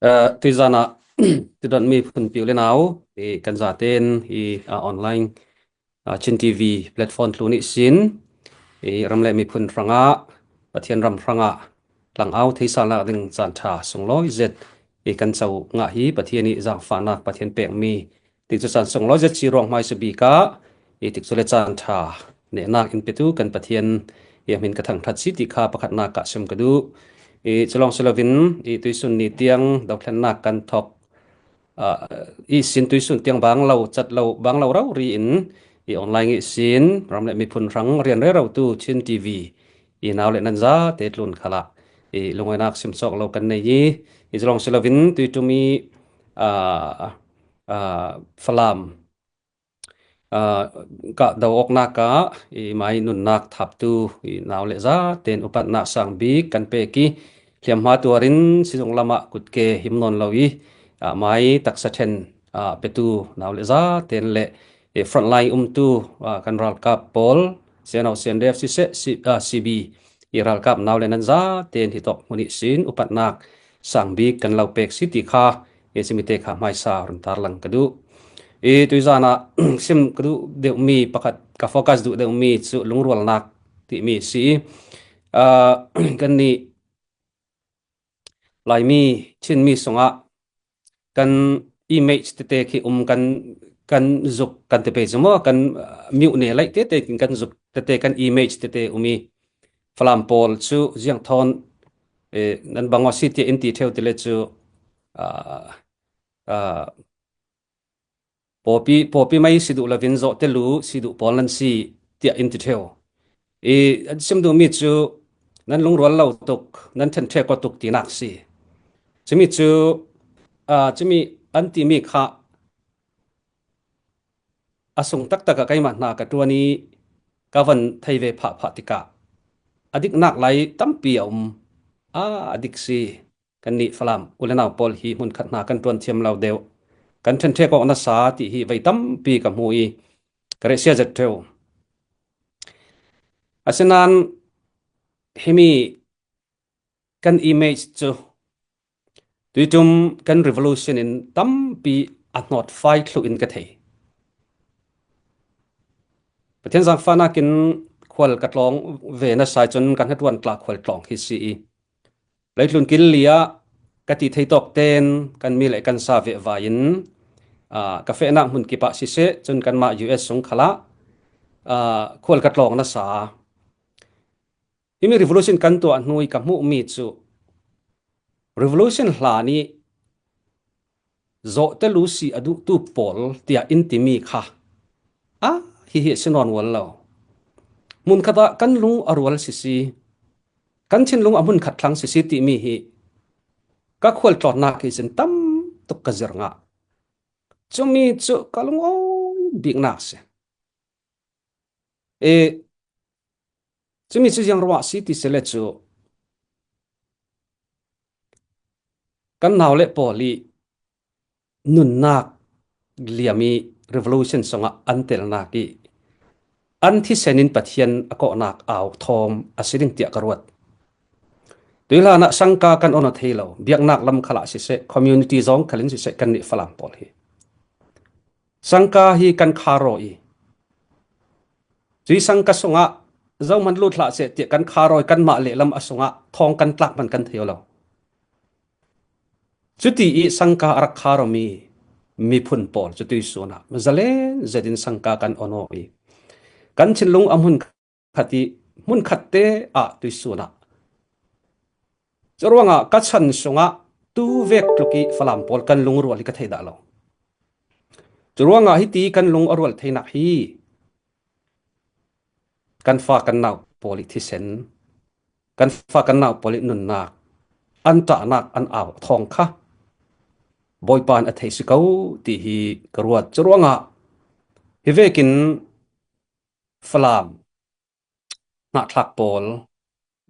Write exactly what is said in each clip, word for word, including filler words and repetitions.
Aa, tuizan ah, tu don mi phunpi u le nau, i kan zaten i, aa, online, aa, Chin T V platform tlu nih sin, i ram le miphun hrangah, Pathian ram hrangah, tlang au theisalnak ding zan tha sunglawi zet, i kan co ngah hi Pathian i zangfahnak Pathian pekmi, tikcu san sunglawi zet si ruang hmaisa bik ah, i tikcu le caan tha nehnak in petu kan Pathian i a hmin ka thangthat si ti kha pakhatnak ah sim ka duh. I culawng si loin, i tuisun ni tiang dothlennak kan thok, aa, i sin tuisun tiang bang lo, cat lo, bang lo rori in, i online i sin, ram le miphun hrang rian rero tu Chin T V i nau le nan zate tlun khalah, i lungawinak simsawk lo kan nei i, i culawng si loin, tuitum i, aa, aa, Falam, aa, kah do awknak ah i mai nunnak thaptu i nau le zaten upatnak sang bik kan pek i, hliamhma tuarin sizung lamah kutke him nawn lo i, aa, mai taksa ṭhen, aa, petu nau le zaten le, i frontline umtu, aa, kan ralkap pawl, C N O, C N D F siseh, C-, aa, C B i ralkap nau le nan zaten hi tawk hmun ihsin upatnak sang bik kan lo pek si ti kha, i cimite kha hmaisa run tarlang ka duh. I tuizan ah sim ka duh deuhmi pakhat, ka focus duh deuhmi cu lungrualnak timi si i, aa, kannih Laimi, Chinmi sungah kan image tete khi um, kan, kan zuk kan ti pei cu maw, kan, aa, miuh ne laih tete kin kan zuk tete, kan image tete um i, Falam pawl cu ziang thawn, eh, nan bang aw si tiah in ti ṭheu ti le cu, aa, aa, pawpi, pawpi mai si duh loin zawhte lu si duh pawl nan si tiah in ti ṭheu. I, an sim duhmi cu nan lungrual lo tuk, nan ṭhenṭhek aw tuk tinak si. Cumi cu, aa, cumi an timi kha a sung taktak ah keimah hna ka ṭuan i ka van thei ve phahphah tikah a diknak lai tampi a um. A, a dik si. Kannih Falam u le nau pawl hi hmunkhat hna kan ṭuan thiam lo deuh, kan ṭhenṭhek awk nasa ti hi vei tampi ka hmu i ka rehsia zet ṭheu. Asinain himi kan image cu tuiṭum kan revolution in tampi a hnawt fai thluh in ka thei. Pathian zangfahnak in khual ka tlawng ve nasa i cun ka hnaṭuan tla khual tlawng hi si i, leitlun kil li ah ka ti thei tawk tein kan mi le kan sa veh vai in, aa, ka fehnak hmun kip ah siseh, cun kanmah U S sung khalah, aa, khual ka tlawng nasa. Himi revolution kan tuah hnu i ka hmuhmi cu revolution hlan i zawhte lu si a duhtu pawl tiah in timi kha, a, hihi a si nawn ual lo. Hmunkhat ah kan lung a rual sisi, kan thinlung a hmunkhat thlang sisi timi hi ka khual tlawnnak ihsin tam tuk ka zir ngah. Cumi cu ka lungawi biknak si. E, cumi cu ziang ruah si ti si le cu, kan nau le pawl i nunnak liam i revolution sungah an telnak i an thisen in Pathian a kawhnak au thawm a si ding tiah ka ruat. Tuihlan ah sangka kan on aw thei lo, biaknak lam khalah siseh, community zawng khalin siseh, kannih Falam pawl hi sangka hi kan khar aw i, cui sangka sungah zohman lut hlah seh tiah kan khar aw i, kanmah lehlam a sungah thawng kan tlak hman kan thei aw lo. Cuti i sangka a rak khar awmi miphun pawl cu tuisun ah zalen zetin sangka kan on aw i, kan thinlung a hmun khat i hmunkhat te ah tuisun ah. Curuangah ka chan sungah tu vek tluk i Falam pawl kan lungrual hi ka thei dah lo. Curuangah hiti kan lung a rual theinak hi kan fa kan nau pawl i thisen, kan fa kan nau pawl i nunnak, an ṭahnak, an au thawng kha Bawipa in a thei si ko ti hi ka ruat. Curuangah hi vekin Falam hnahthlak pawl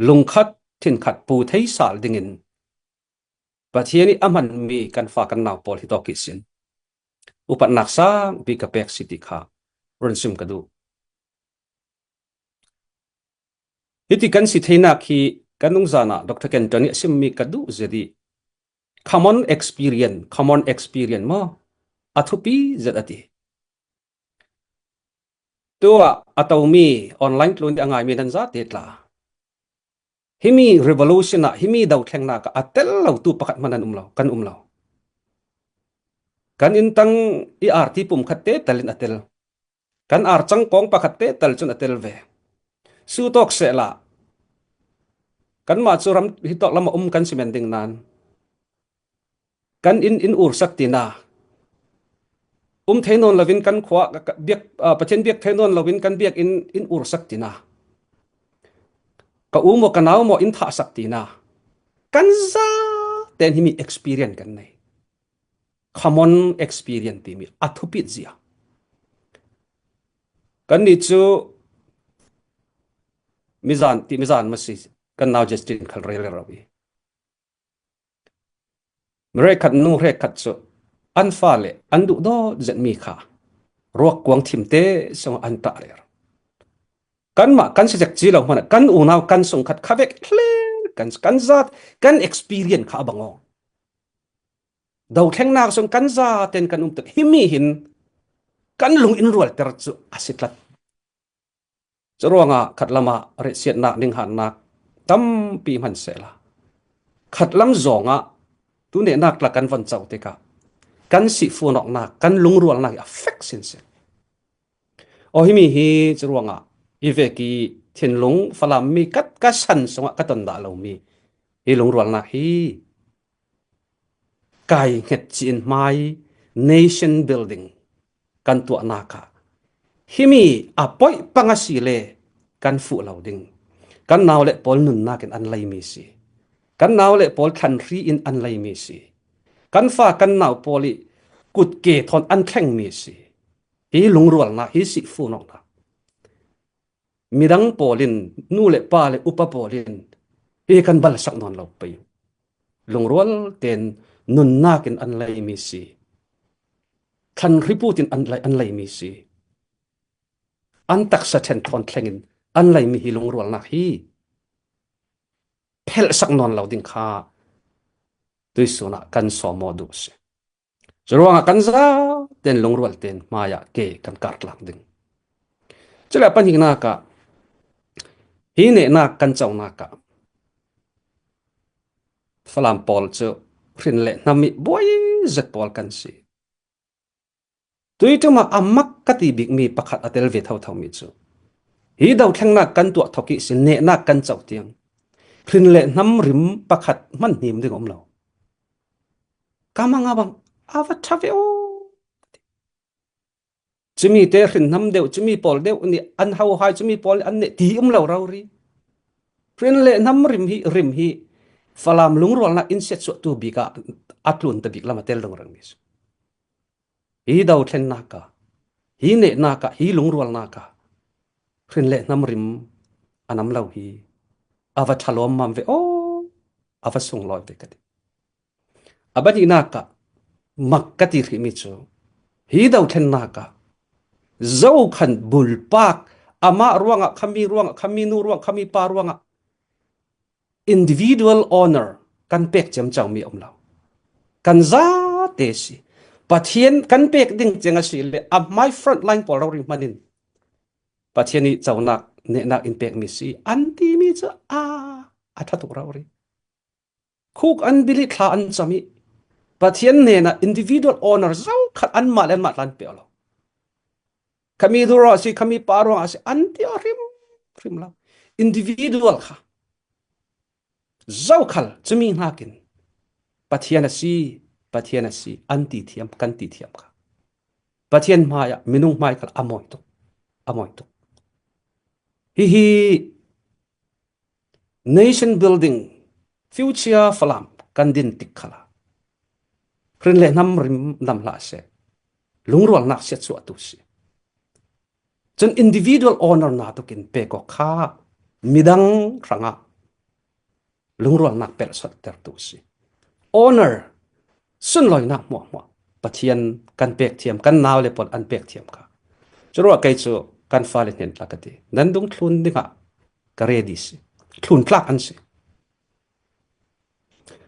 lungkhat thinkhat pu thei sal dingin Pathian i a hmanmi kan fa kan nau pawl hi tawk ihsin upatnak sangpi ka pek si ti kha run sim ka duh. Hiti kan si theinak hi kan nungzan ah Doctor Kenton i a simmi ka duh zet i Common experience, common experience maw? A thupi zet a ti. Tua a tomi online tlun ding a ngaimi nan zate tla. Himi revolution ah, himi dothlengnak ah a tel lo tu pakhat hman an um lo, kan um lo. Kan inntang i arti pum khat te talin a tel. Kan arcang kawng pakhat te tal cun a tel ve. Sutawk sehla. Kanmah cu ram hitawk lam a um kan si men ding nan. Kan inn in ursak tina. Um thei nawn loin kan khua, ka, ka, biak, ah, Pathian biak thei nawn loin kan biak in, in ursak tina. Ka u maw, ka nau maw, in thahsak tina. Kan zaten himi experience kan nei. Common experience timi a thupit zia. Kan nih cu mizan, ti mizan masi, kan nau Justin khal rel rau i. Mi hrekkhat, nu hrekkhat cu an fale an duh dawt zetmi kha ruak kuang thimte sung an tah rero. Kanmah kan si cek ci lo hmanah kan unau kan sung khat kha vek hlir kan, kan zat, kan experience kha a bang aw. Dothlengnak sung kan zaten kan um tuk himi hin kan lung in rualter cu a si tlat. Curuangah khatlamah rehsiatnak, ninghannak tampi hman sehla, khatlam zawngah tunehnak tla kan von co tikah kan sihfuanawknak, kan lungrualnak hi a fek sinsin. Aw, himi hi curuangah i veki thinlung Falam mi kat ka san sungah ka ton dah lomi hi lungrualnak hi. Kai hnget ci-in hmai nation building kan tuahnak ah himi a poih pang a si le kan fuh lo ding. Kan nau le pawl nunnak in an leimi si. Kan nau le pawl thlanhri in an leimi si. Kan fa kan nau pawl i kutke thawn an thlengmi si. Hi lungrualnak, hi sihfuanawknak midang pawl in, nu le pa le upa pawl in hi kan balsak nawn lo pei. Lungrual ten nunnak in an leimi si. Thlanhri put in an lei, an leimi si. An taksa ṭhen thawn thleng in an leimi hi lungrualnak hi phelhsak nawn lo ding kha tuisun ah kan sawm aw duh si. Curuangah kan zaten lungrual ten hmaiah ke kan kar tlak ding. Cule a pahnihnak ah hi nehnak kan conak ah Falam pawl cu hrin le hnam i buai zet pawl kan si. Tuiṭum ah a mak ka ti bikmi pakhat a tel ve thotho mi cu hi dothlengnak kan tuah thok i si, nehnak kan co tiang hrin le hnam rim pakhat hman hnim ding a um lo. Ka mang a bang a va ṭha ve aw. Cumi te hrin hnam deuh, cumi pawl deuh nih an ho hai, cumi pawl nih an neh ti um lo rori. Hrin le hnam rim hi, rim hi Falam lungrualnak in siatsuahtu bik ah a tlun ta bik lam a tel dong rengmi si. Hi dothlennak ah, hi nehnak ah, hi lungrualnak ah hrin le hnam rim a nam lo hi a va ṭha lawmmam ve aw, a va sunglawi ve ka ti. A pahnihnak ah mak ka ti hrihmi cu hi dothlennak ah Zokhal bulpak, amah ruangah, khami ruangah, khami nu ruangah, khami pa ruangah individual honor kan pek ciamco mi a um lo. Kan zate si. Pathian kan pek ding ciang a si le a hmai front line pawl rori hmanin Pathian i conak, nehnak in pekmi si an timi cu a, a ṭha tuk rori. Khuk an bil i thla an cam i Pathian hnenah individual honor zokhal anmah le anmah tla an pek lo. Khami nu ruangah si, khami pa ruangah si an ti aw hrim, hrim lo. Individual kha zokhal cumi hnakin Pathian a si, Pathian a si an ti thiam, kan ti thiam kha Pathian hmaiah minung hmai khal a mawi tuk, a mawi tuk. Hihi nation building, future Falam kan din tik khala hrin le hnam rim nam hlah seh, lungrualnak siatsuahtu si. Cun individual honor na tukin pek aw kha midang hrangah lungrualnak pelhsot tertu si. Honor, sunlawinak hmuahhmuah Pathian kan pek thiam, kan nau le pawl an pek thiam kha. Curuah kei cu kan fale hnen tla ka ti. Nan dungthlun dingah ka ready si. Thlun tlak an si.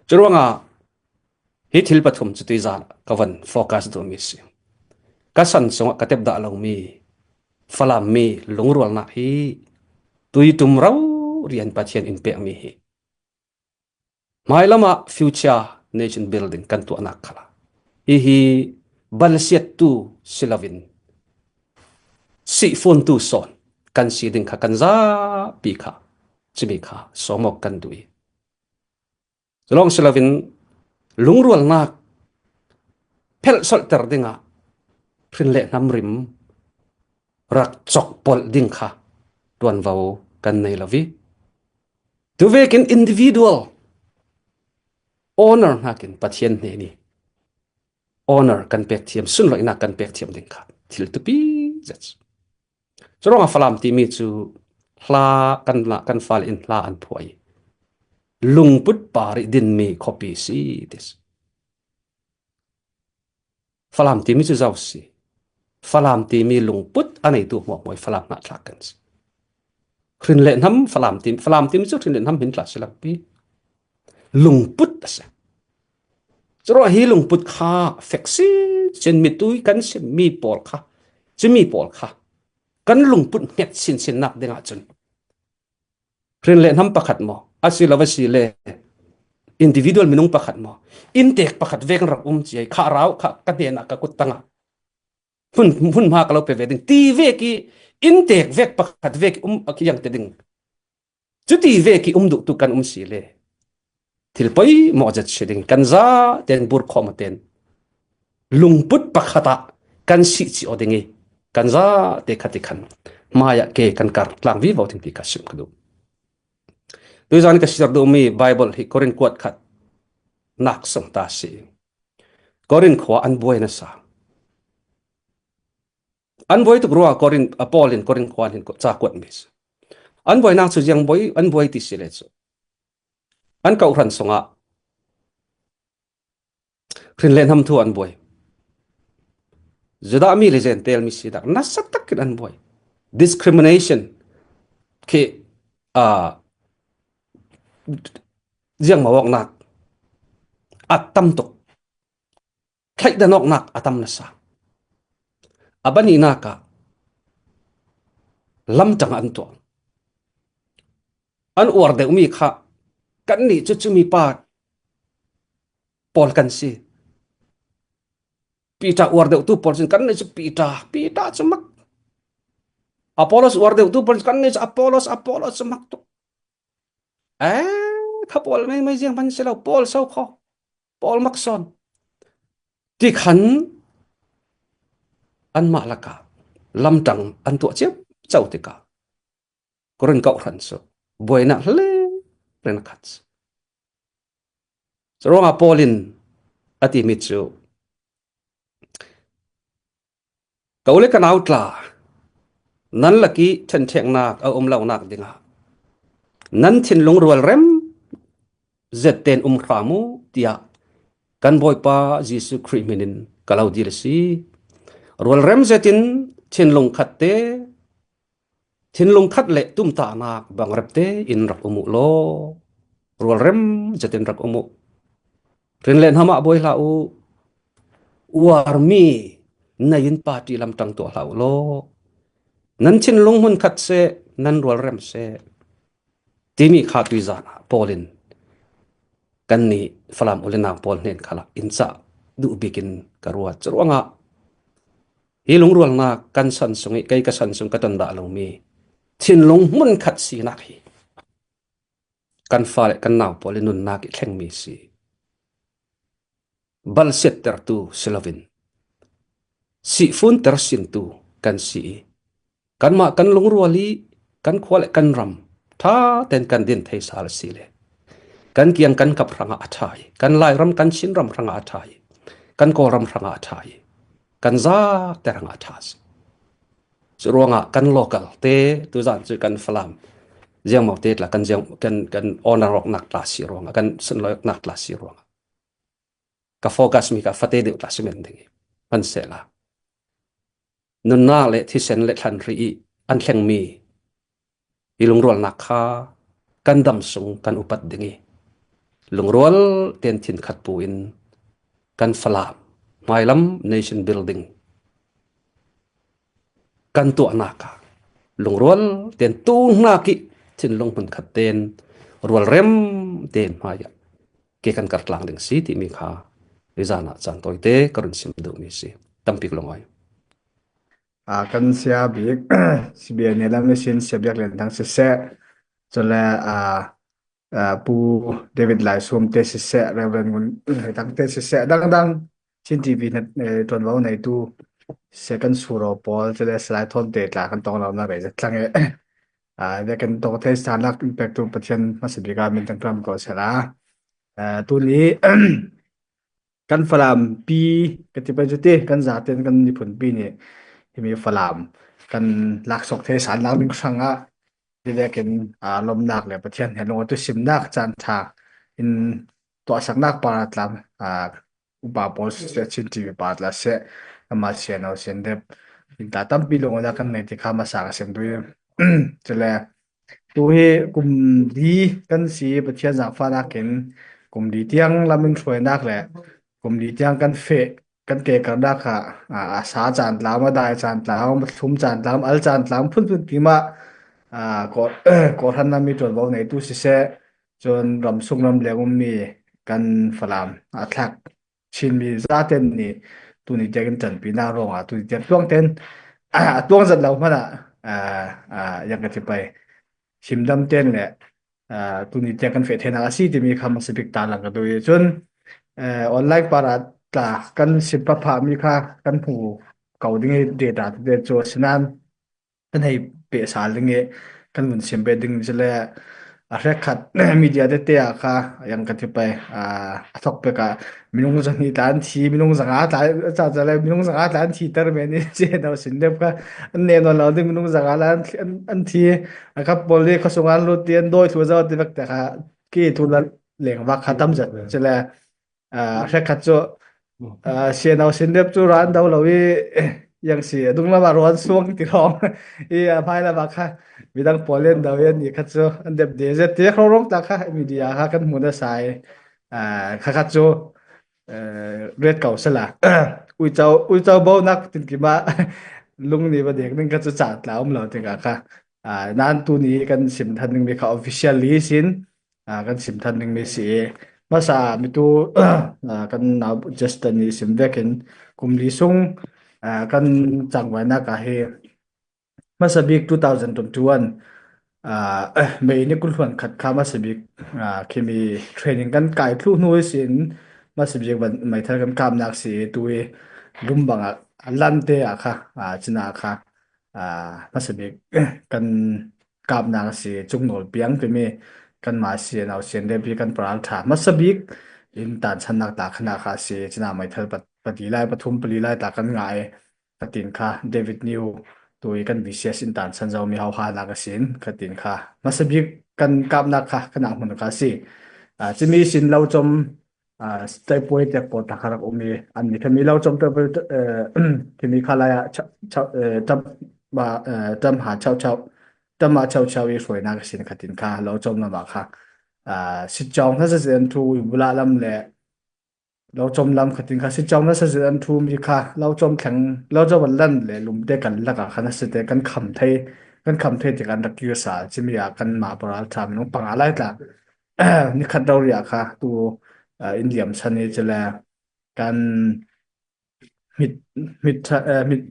Curuangah Hi thil pathum cu tuizan ka van focus duhmi si. Ka san sungah ka tep dah lomi Falam mi lungrualnak hi tui ṭum rori in Pathian in pekmi hi. Hmailam ah future nation building kan tuahnak khalah hihi balsiattu si loin sihfuntu sawn kan si ding kha kan zapi kha cumi kha sawmawk kan duh i, culawng si loin lungrualnak phelhsolhter dingah hrin le hnam rim rak cawk polh ding kha ṭuanvo kan nei lo i, tuvekin individual honor hnakin Pathian hnen i honor kan pek thiam, sunloihnak kan pek thiam ding kha thil tupi zet. Curuangah Falam timi cu hla kan, kan fale in hla an phuah i lungput par i dinmi khuapi si ti si. Falam timi cu zo si. Falam timi lungput a neitu hmuahhmuah i Falam hnahthlak kan si. Hrin le hnam Falam timi, Falam timi cu hrin le hnam hmin tla si lopi lungput a si. Curuah hi lungput kha fek sinsin mitui kan simmi pawl kha, cumi pawl kha kan lungput hnget sinsinnak dingah cun hrin le hnam pakhat maw, a si lo a si le individual minung pakhat maw, inntek pakhat vek rak um ci ai, kha rau kha ka hnenah ka kut tangah hmun, hmun hma ka lo pe ve ding ti vek i, inntek vek pakhat vek um a kiang te ding. Cuti vek i um duhtu kan um si le thil poimawh zet si ding, kan za ten burkhawm ten lungput pakhat ah kan sih ci aw ding i, kan za te kha ti khan hmaiah ke kan kar tlang vivo ding ti kha sim ka duh. Tuizan ka siar duhmi Bible hi Korin kuat khat nak sung ta si. Korin khua an buai nasa. An buai tuk ruangah Korin, a Paul in Korin khua hin ca kuat mi si. An buainak cu ziang buai, an buai ti si le cu an kawhhran sungah hrin le hnam thu an buai. Judah mi le Jentail mi si dak nasa takin an buai. Discrimination khi, ah, ziangmawknak a tam tuk. Thlaihdan awknak a tam nasa. A banihnak ah lamtang an tuah. An uar deuhmi kha kannih cu cumi pa pawl kan si. Peter uar deuhtu pawl cun kannih cu Peter, Peter cu mak. Apollos uar deuhtu pawl cun kannih cu Apollos, Apollos cu mak tuk. Eh, kha pawl meimei ziang hman si lo, pawl so kho, pawl mak sawn. Ti khan anmah lakah lamtang an tuah ciamco tikah Korin kawhhran cu buainak hle rin a khat. Curuangah Paul in a timi cu, ka u le ka nau tla, nan lak i ṭhenṭheknak a um lonak dingah nan thinlung rualrem zet tein um hram u, tiah kan Bawipa Jesuh Khrih hmin in ka lo dil a si. Rualrem zetin thinlung khat te, thinlung khat le tumtahnak bangrep tein rak um uh law, rualrem zetin rak um uh. Hrin le hnam ah buai hlah u, uarmi nei in party lamtang tuah hlah u law, nan thinlung hmun khat seh, nan rualrem seh, timi kha tuizan ah Paul in kannih Falam u le nau pawl hnen khalah in cah duh bikin ka ruat. Curuangah hi lungrualnak kan san sung i, kei ka san sung ka ton dah lomi thinlung hmun khat sinak hi kan fale kan nau pawl i nunnak i thlengmi si. Balsiattertu si loin sihfunter sintu kan si i, kanmah kan lungrual i kan khua le kan ram ṭha tein kan din thei sal a si le, kan kiang kan kap hrangah a ṭha i, kan Lairam kan Chinram hrangah a ṭha i, kan Kawlram hrangah a ṭha i, kan zate hrangah a ṭha a si. Curuangah kan local te, tuzan cu kan Falam ziangmaw te tla kan ziang, kan, kan honor awknak tla si ruangah, kan sunlawihnak tla si ruangah ka focus mi kha fate deuh tla si men ding i, hmansehla nunnak le thisen le thlanri i an thlengmi hi lungrualnak kha kan dam sung kan upat ding i, lungrual tein thinkhat pu in kan Falam hmailam nation building kan tuahnak ah lungrual ten tu hnak ih thinlung hmun khat ten rualrem ten hmai ah ke kan kartlang ding si timi kha i zan ah caan tawite ka run sim duhmi si. Tampi ka lungawi. Kan sia bik, C B N A lam ihsin sia bik Lian Thang siseh, cule Pu David Lai Suam te siseh, Reverend Ngun Lai Thang te siseh, dangdang Chin T V ṭuanvo neitu siseh, kan suraw pawl cule Salai Thawn te tla kan tawng lo na rei zet tlang e. Ve kan tawng thei sannak in pektu Pathian hmasa bik ah min tangtang ko sela. Tuni kan Falam pi ka ti pai cu ti kan zaten kan miphun pi nih himi Falam kan laksawk thei sannak ding hrangah ti vekin lomnak le Pathian he lungawtu simnak caan ṭha in tuahsaknak par a tlam upa pawl siseh, Chin T V pa tla seh, ama siano siandep in ta tampi lungawtnak kan nei ti kha hmasa ka sim duh. Cule tu hi kum li kan si, Pathian zaangfahnak in kum li tiang lam in hruainak le kum li tiang kan feh, kan kekarnak kha a sa caan tlam, a dai caan tlam, a thlum caan tlam, al caan tlam phunphun timah kawhhran lam ih ṭuanvo neitu siseh, cun ramsung ramleng ummi kan Falam a thlak Chinmi zaten nih tuni tiangin ṭanpinak ruangah tuni tiang tuangten a tuang zat lo hmanah yang ka ti pai himdam ten le tuni tiang kan feh theinak a si timi kha hmasa bik ta lang ka duh ih cun online par ah tla kan sim phaphahmi kha kan hmu ko ding ih data tete cu a si nain kan hei peh sal ding ih kan vun sim peh ding cule a hrekkhat media tete ah kha yang ka ti pai a thawk pek ah minung zahnih tla an thi, minung zanga tla a cacah le minung zanga tla an thi ter men ih siano siandep kha an neh nawn lo ding, minung zanga tla an thi, a kha pawl ih khuasung an lut ti an dawi thlu zo ti vek te kha ki thu la leng vak kha tam zet cule a hrekkhat cu siano siandep cu ra an do lo ih yang si a dunglam ah ruan suang ti hrawng ih a hmailam ah kha midang pawl in do ih an nih kha cu an dep de zet ti hrawng hrawng ta kha media kha kan hmu nasa ih kha kha cu ret ko sela uico uico bonak tinkim ah lungni va dek ning kha cu cah tla um lo tikah kha nan tuni kan sim than dingmi kha officially sin kan sim than dingmi si ih hmasa mitu kan nau Justin nih sim vekin kum li sung kan cangvaihnak ah hi hmasa bik two thousand twenty-one May ni kul hluan khat kha hmasa bik khimi training kan kai thluh hnu ihsin hmasa bik van meithal kan kapnak si ih tu ih lum bangah a lante ah kha cina kha hmasa bik kan kapnak a si, cungnawl piang timi kanmah siano siandep hi kan paralṭha hmasa bik in tansannak ta khanah kha a si. Cina meithal pati lai, pathum pali lai ta kan ngah ih khatin kha David New tu ih kan V C S in tansan zomi hohanak a sin khatin kha hmasa bik kan kapnak kha kanah hmun kha a si. Cimi sin lo com Taipuai tiak pawl ta kha rak um ih an ni khami lo com taipuai khimi kha lai ah tam ha chauchau tam ah chauchau ih hruainak a sin khatin kha lo com lam ah kha sitcawng hmasa zet an ṭhu, uibulah lam le lo com lam khatin kha sitcawng hmasa zet an ṭhu mi kha lo com thleng lo com an lan le lumte kan lak ah kha hmasa te kan kham thei kan kham thei ti kan rak kir sal cimi ah kanmah paralṭha minung panga lai tla nikhat rori ah kha tu in liamsan ih cule kan mit mit mit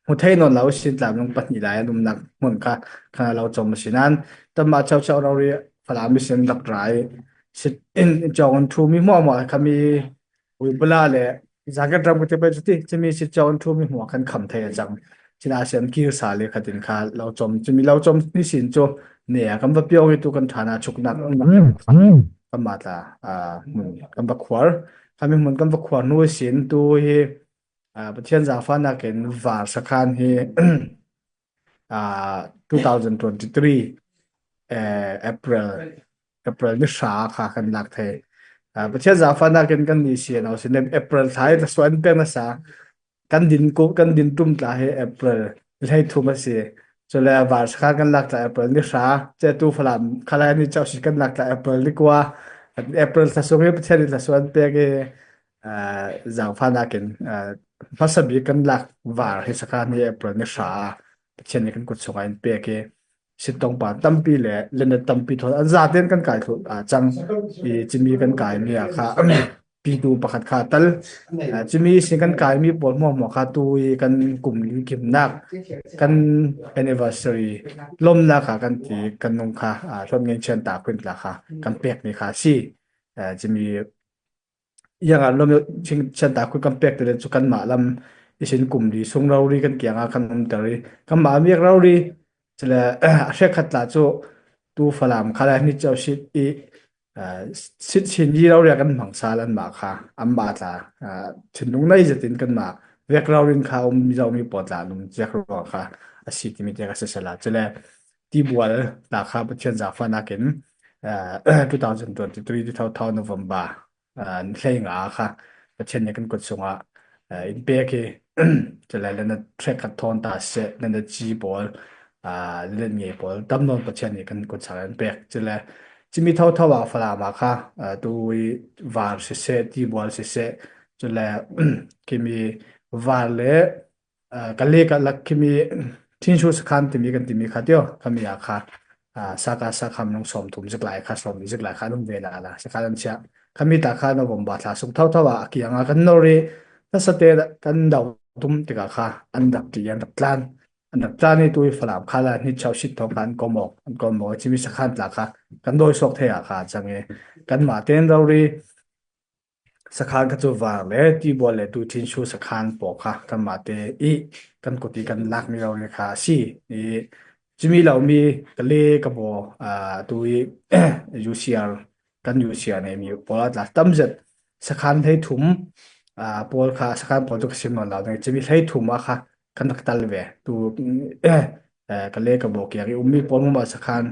hmu thei nawn lo sin tla minung pahnih lai an umnak hmun kha khan a lo com a si nain tam ah chauchau rori Falam ihsin lak ra ih sit in cawng an ṭhu mi hmuahhmuah khami uibula le zaket ram ka ti pai cu ti cimi sit cawng an ṭhu mi hmuah kan kham thei a cang. Cina sian kir sal ih khatin kha lo com cimi lo com ni sin cu ne a kan va piawng ih tu kan ṭhan ah chuknak kanmah tla hmun kan va khuar. Khami hmun kan va khuar hnu ihsin tu hi Pathian zaangfahnak in Varsakhan hi two thousand twenty-three April April ni hra kha kan lak thei. Pathian zaangfahnak in kan ni siano sin April thla ih thlasuah an pek nasa kan din kan din ṭum tla hi April ni hleithum a si. Cule Varsakhan kan lak tla April ni hra, cetu Falam khalai ni causi kan lak tla April ni kua, April thla sung ih Pathian in thlasuah an pek ih ah, zangfahnakin, ah, hmasa bik kan lak var hi sakhan hi April ni hra a Pathian nih kan kut sungah in pek hi. Sintongpan tampi le lenat tampi thawn an zaten kan kai thluh, ah, cang i cimi kan kai mi a kha pitu pakhat kha tal, ah, cimi sin kan kai mi pawl hmuahhmuah kha tu i kan kum li kimnak kan anniversary lomnak kha kan ti kan nung kha, ah, Hlon Ngei Chian Tak Khuin tla kha kan pek ni kha si. Ah, cimi ianga lom ching chan ta khu kan pek te chu kanmah lam i sin kum li sung rori kan kianga kan um tari kanmah miak rori chule a hrekhat tla chu tu Falam khala ni chau sit i, ah, sit sin yi rori kan hmangsa lan ma kha amma tla, ah, thinlung nai zatin kanmah vek rorin kha um Zomi pawl tla nung ziak ro kha a si timi te ka sasala chule Tibual tla kha Pathian zafanakin, ah, two thousand twenty-three ti thau thau November ah, hleinga kha Pathian nih kan kut sungah, ah, in pek hi. Chule lana trek khat thawn ta se lana chi pawl, ah, lana ngei pawl tam nawn Pathian nih kan kut sungah in pek. Chule chimi thau thau a Falam a kha, ah, tu i var sese, Tibual sese, chule kimi var le ah, ka le ka lak kimi thinsu sakhan timi kan timi kha tio kami a kha, ah, saka sakha minung sawm thum zik lai kha sawm zik lai kha nung ve la la sakhan an chia kami ta kha November thla sung thau thau a kianga kan nori ta sate kan dau tum tika kha an dak ti an dak tlan an dak tlan i tu i Falam khala ni chau sit thong khan komok an komok chimi sakhan tla kha kan doi sok thei a kha change kanmah ten rori sakhan kha chu var le Tibual le tu thinsu sakhan pawl kha kanmah te i kan kut i kan lak mi lo le kha si i chimi lo mi ka le ka bo, ah, tu i U C R kan U C R nei mi pawl a tla tam zet sakhan hlei thum, ah, pawl kha sakhan pawl tu ka sim lo lo nei chimi hlei thum a kha kan rak tal ve tu, eh, eh, ka le ka bo kia i um mi pawl mu ma sakhan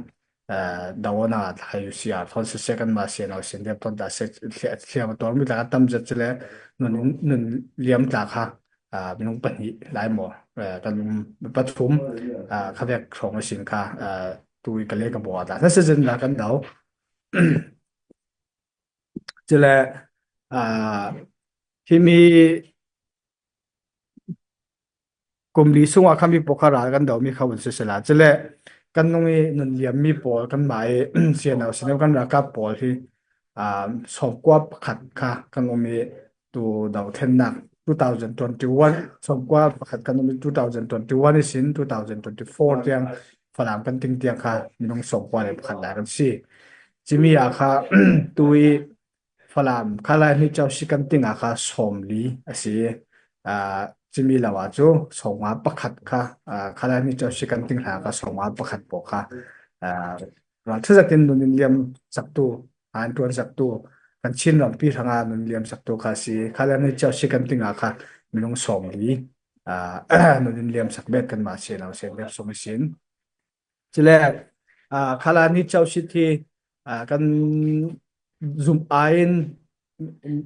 ah, dawana tla U C R thawn se se kanmah se no sen dep thawn ta se thliam tor mi tla kan tam zet chule nun nun liam tla kha, ah, minung pahnih lai maw, eh, kan um pathum, ah, kha vek thong a sin kha, ah, tu i ka le ka bo a tla na se zen la kan dau chule, ah, himi kum li sunga kha mi pawl kha ral kan do mi kha un sesela chule kan nung i nun liam mi pawl kanmah i sianau sinem kan rakap pawl hi, ah, sawmkua pakhat kha kan um i tu do thennak two thousand twenty-one sawmkua pakhat kan um i two thousand twenty-one i sin two thousand twenty-four tiang Falam kan ting tiang kha minung sawmkua le pakhat lai kan si chimi a kha tu i Falam khala ni chau si kan ting a kha sawm li a si, ah, chimi lo a chu sawmnga pakhat kha, ah, khala ni chau si kan ting hla kha sawmnga pakhat pawl kha, ah, ral tha zatin nun in liam sak tu an tuan sak tu kan Chin rampi hranga nun liam sak tu kha si khala ni chau si kan ting a kha minung sawm li, ah, nun in liam sak bet kanmah sianau sen dep sung i sin. Chule, ah, khala ni chau sit hi, ah, kan zum ain,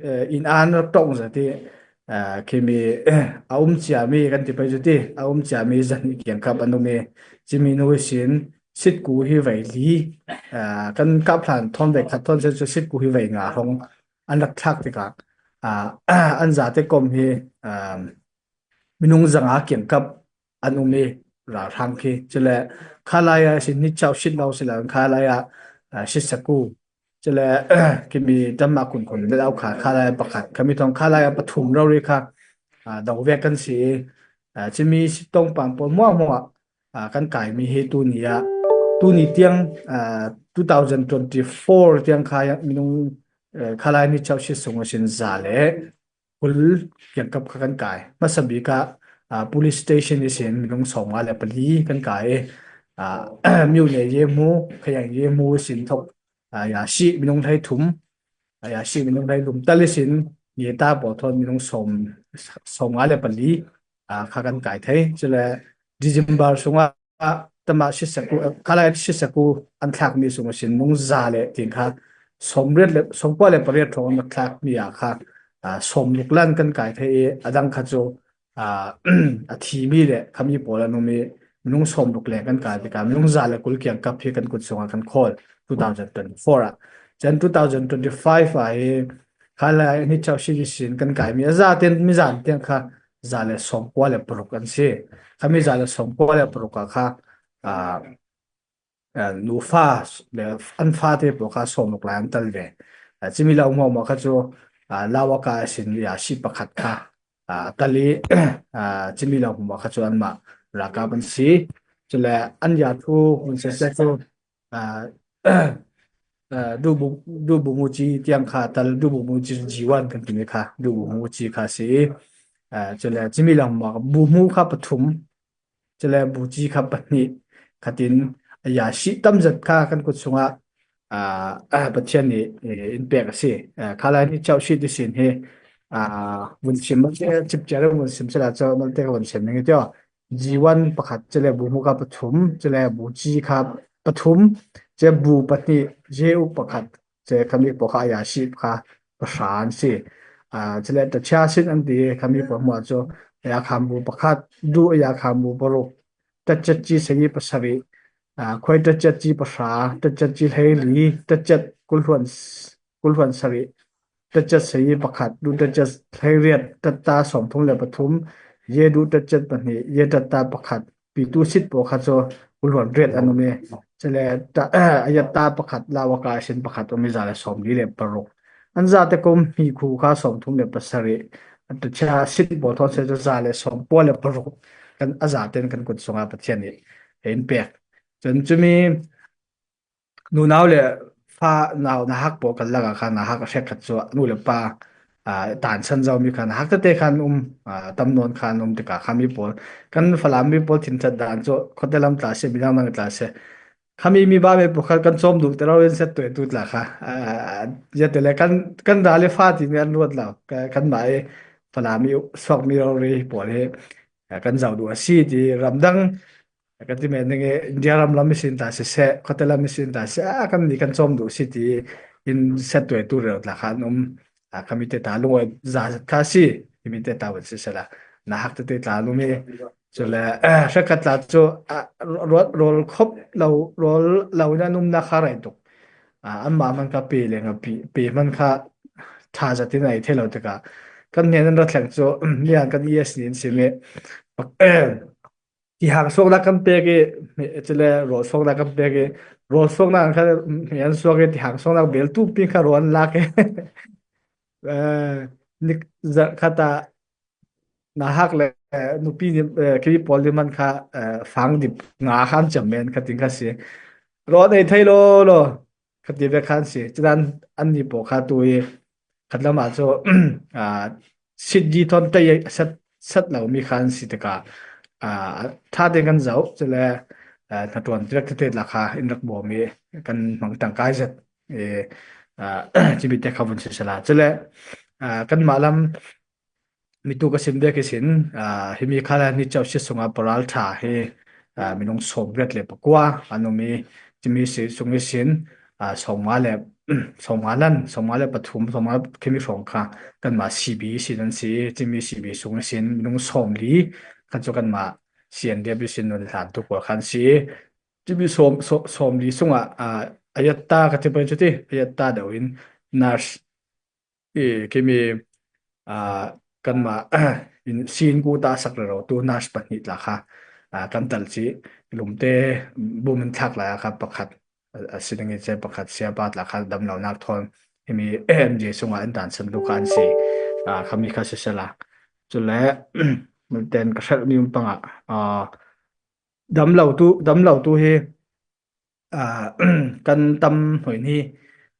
eh, in an rak tong zati, ah, kimi, eh, a um chia mi kan ti pai zati, a um chia mi zan i kiang kap an um i chimi nu i sin sit ku hi vai li, ah, kan kap hlan thawn vai khat thawn se chu sit ku hi vai nga hong an rak thlak tika, ah, an zate kom hi, ah, minung zanga kiang kap an um i ralhrang khi chule khalai a sin ni chau sit lo sila khalai a, ah, sit saku chule kimi tamma kun kun le au kha khalai pakhat kami thong khalai a pathum rori kha, ah, do vek kan si, ah, chimi sitong pang pawl muah muah, ah, kan kai mi hi tuni a tuni tiang, ah, two thousand twenty-four tiang kha minung, eh, khalai ni chau sit sung a sin za le kul kiang kap kha kan kai. Hmasa bik a, ah, police station i sin minung sawmnga le pali kan kai. Ah, miu ne ye mu, khayang ye mu i sin thok, ah, ya si minung hlei thum, ah, ya si minung hlei lum tal i sin ye ta pawl thawn minung sawm, sawmnga le pali, ah, kha kan kai thei. Chule December sunga tama sit saku, khalai sit saku an thlak mi sung a sin minung za le ting kha sawm riat le sawmkua le pariat thong an thlak mi a kha, ah, sawm luk lan kan kai thei i a dang kha chu, ah, a thi mi le khami pawl an um i minung sawm luk le kan kai tika minung za le kul kiang kap hi kan kut sunga kan khawl two thousand twenty-four a. Chan two thousand twenty-five a hi Kha lai ni chau si di sin kan kai mi a za ten mi zan ten kha za le sawm kua le paruk an si. Kha mi za le sawm kua le paruk a kha, a, a, nu fa le an fa te po kha sawm luk lai an tal ve. A, chimi lau mo mo kha chu, a, lau a ka sin ya si pakhat kha, a, tal i, a, chimi lau mo kha chu an ma ra ka ban si. Chule an ya thu un se se chu, a, a, du bu, du bu mu chi tiang kha tal du bu mu chi ji wan kan ti ni kha du bu mu chi kha si. A, chule chimi lau mo bu mu kha pathum. Chule bu chi kha pahnih khatin a ya si tam zat kha kan kut sunga, a, a, Pathian ni, e, in pek a si. A, kha lai ni chau si di sin hi, a, vun sim ma se chip chara vun sim se la chau mal te ka vun sim ni tio. Ji wan pakhat chule bu mu kha pathum, chule bu chi kha pathum, chule bu pahnih je u pakhat, chule kha mi po kha ya si kha pahran si. A, chule ta cha sin an ti kha mi po mo chu ya kham bu pakhat, du ya kham bu paruk, ta chat chi se yi pasari, a, khoi ta chat chi pahra, ta chat chi hlei li, ta chat kulhuan s-, kulhuan sari, ta chat se yi pakhat, du ta chat hlei riat, ta ta sawm thum le pathum, ye du ta chat pahnih, ye ta ta pakhat, pi tu sit po kha chu kulhuan riat an um e. Chule ta, a ya ta pakhat, lau a ka sin pakhat um i za le sawm li le paruk. An za te kum hi khu kha sawm thum le pasari, an ta cha sit po thon se chu za le sawm po le paruk. Kan a za ten kan kut sunga Pathian ni in pek. Chun chumi nunau le fa nau na hak po kan lak a kha na hak a hrek khat chu nu le pa, a, tan san zau mi kha na hak te te khan um, a, tam non khan um te ka kha mi po kan Falam mi po thin chat dan chu khote lam tla se mi lam tla se kha mi mi ba me po kha kan chom du te ro in set tu tu tla kha, a, ya te le kan, kan da le fa ti mi an ruat la ka, kan ma e Falam mi suak mi ro ri po le, a, kan zau du a si ti ram dang Ka ti men nge India ram lam mi sin ta se se, khote lam mi sin ta se, a kan ni kan chom du si ti in set tu tu rel tla khan um, a ka mi te ta lung za kha si, i mi te ta wan se se la. Na hak te te tla lung mi, chule, eh, hre khat tla chu, a, rol, rol khop lo, rol lo na num na kha rai tuk. A, an ma man ka pe le nga pi, pe man kha tha za ti nai the lo te ka. Kan ne nan ra thleng chu, lian kan yes ni in si mi. Pak, eh, Tihang suakna kan pek i, chule rawl suakna kan pek i, rawl suakna an kha, an suak i, tihang suakna bel tu pin kha rawl an lak i. Eh, nik za kha ta, na hak le, eh, nupi ni, eh, kiri pawl ni man kha, eh, fang dip nga khan cham men kha ting kha si. Rawl nei thei lo lo, kha ti ve khan si. Chudan an ni po kha tu i, khat lam a chu, a, sit di thon tei sat, sat lo mi khan si te ka, a, tha te kan zau, chule, a, na tuan direct te la kha in rak bo mi kan mang tang kai zet, e, a, chi mi te kha vun si sala. Chule, a, kan ma lam mi tu ka sim de ki sin, a, hi mi kha la ni chau si sunga paral tha hi, a, minung som riat le pakua, anu mi, chi mi si sung i sin, a, sawmnga le, sawmnga lan, sawmnga le pathum, sawmnga khimi hrawng kha, kanmah C B sin an si, chimi C B sung a sin, minung sawmli khan chu kanmah C N D F sin nun hlan tu pawl khan si. Chimi sawm, sawm, sawmli sungah, a, a yatta ka ti pai chu ti, a yatta deuh in nurse, i, kimi, a, kanmah, in, sin ku ta sak rero tu nurse pahnih tla kha, a, kan tal chi, Lumte bum in thlak lai a kha pakhat, a, a si ding i che pakhat, siapa tla kha damlo nak thawn, himi M J sungah in dan san tu kha an si, a, khami kha sisela. Chule, ten ka hrelh mi um panga, a, damlo tu, damlo tu hi, a, kan tam hoi ni,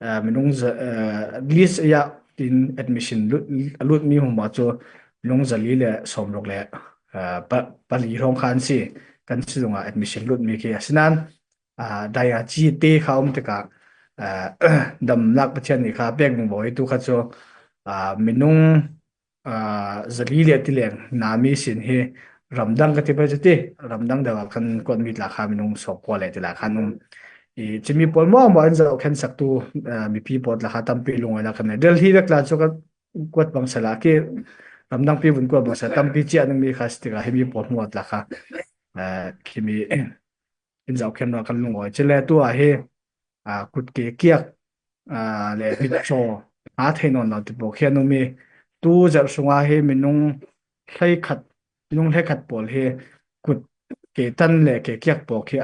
a, minung za, a, list ya tin admission lut, lut mi huma chu minung zali le sawmruk le, a, pa, pali hrawng khan si, kan si lunga admission lut mi khi a sinan, a, dai a chi te kha um te ka, a, dam lak Pathian ni kha pek bung boi tu kha chu, a, minung, a, zali le ti leng na mi sin hi ramdang ka ti pai chu ti, ramdang deuh a kan kuat mi tla kha minung sawm kua le ti la khan um. I chimi pawl maw maw in zau khen sak tu, a, mipi pawl tla kha tampi lungoi la kan nei. Delhi vek tla chu ka kuat bang sa la ki ramdang pi vun kuat bang sa tampi chia nung mi kha sti ka himi pawl maw tla kha, a, khimi in zau khen lo kan lungoi. Chule tu a hi, a, kut ke kiak, a, le mit chaw, a thei nawn lo ti pawh khi an um i, tu zarh sungah hi minung hleikhat, minung hleikhat pawl hi kut ke tan le ke kiak pawl khi,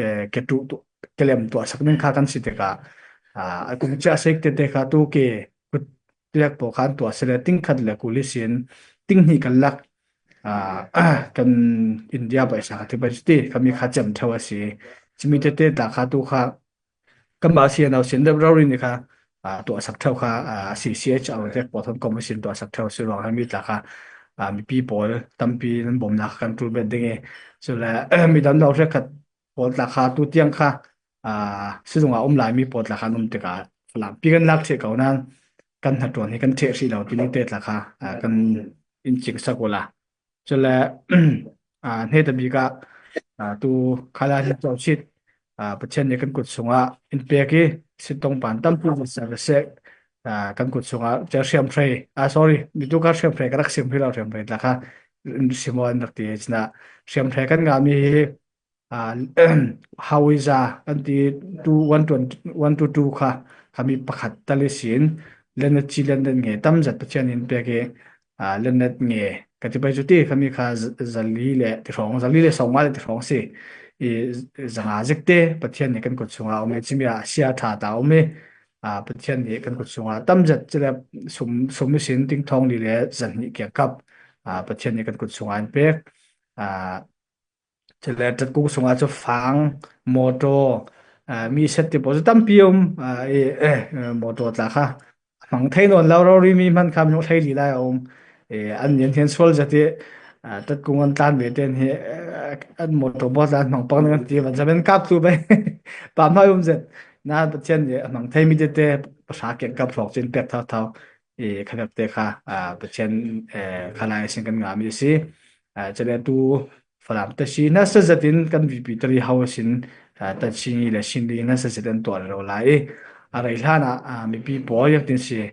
eh, ke tuh, tuh, ke lem tuahsak ding kha kan si tikah, ah, a kung ciah sek tete kha tu ke kut kiak pawl khan tuah si le ting khat le kul ihsin ting hnih kan lak, ah, kan India paisa kha ti pai ti kha mi kha cem theu a si. Cimi tete tla kha tu kha kan ba si a nau sin deuh rori ni kha, ah, tuahsak theu kha, ah, C C H R te pawl thon commission tuahsak theu si ruang kha mi tla kha, ah, mipi pawl tampi nan bawmna kha kan tul bet ding i. Cule, mi dam lo hre khat pawl tla kha tu tiang kha, ah, sizunga um lai mi pawl tla kha an um tikah Falam pi kan lak theh ko nan kan hna tuan hi kan theh hrih lo ti ni te tla kha, ah, kan in cingsak ula. Cule, ah, hne ta bik ah, ah, tu khala hi cawsit, ah, Pathian nih kan kut sungah in pek i, sitong pan tampi sa ka sek, ah, kan kut sungah cia hriamhrei, ah, sorry, mi tu ka hriamhrei ka rak sim hi lo hriamhrei tla kha, sim aw an rak ti, cina hriamhrei kan ngah mi hi, ah, Hauiza an ti tu one twenty, one two two kha, kha mi pakhat tal ihsin, Lenet ci Lenet nge tamzat Pathian in pek i, ah, Lenet nge ka ti pai cu ti kha mi kha z-, zali le ti hrawng, zali le sawmnga le ti hrawng si. I zanga zikte Pathian nih kan kut sungah um i cimi ah sia ṭha ta um i, ah, Pathian nih kan kut sungah tamzat cile sum, sum ihsin ting thawng li le zahnih kiangkap, ah, Pathian nih kan kut sungah an pek. Ah, cule tat kung sungah cu fang, mawtaw, ah, mi set ti pawl cu tampi a um, ah, i, eh, eh, mawtaw tla kha a hmang thei nawn lo rori mi hman kha minung hleili lai a um. Eh, an nian hian sual zat i, ah, tat kung an tlan ve ten hi, eh, an mawtaw bawt an hmang pang an ti van zamen kap tu bai pa hmai um zet. Na Pathian nih a hmang thei mi tete pahra kiangkap hrawk cin pek thau thau. I kha vekte kha, ah, Pathian, eh, kha lai sin kan ngah mi a si. Ah, cule tu Falam te si nasa zetin kan V P tari hau sin, ah, tan sini le sini nasa zetin tuah lo lai. A rei hlan ah, ah, mipi pawl yak tin si,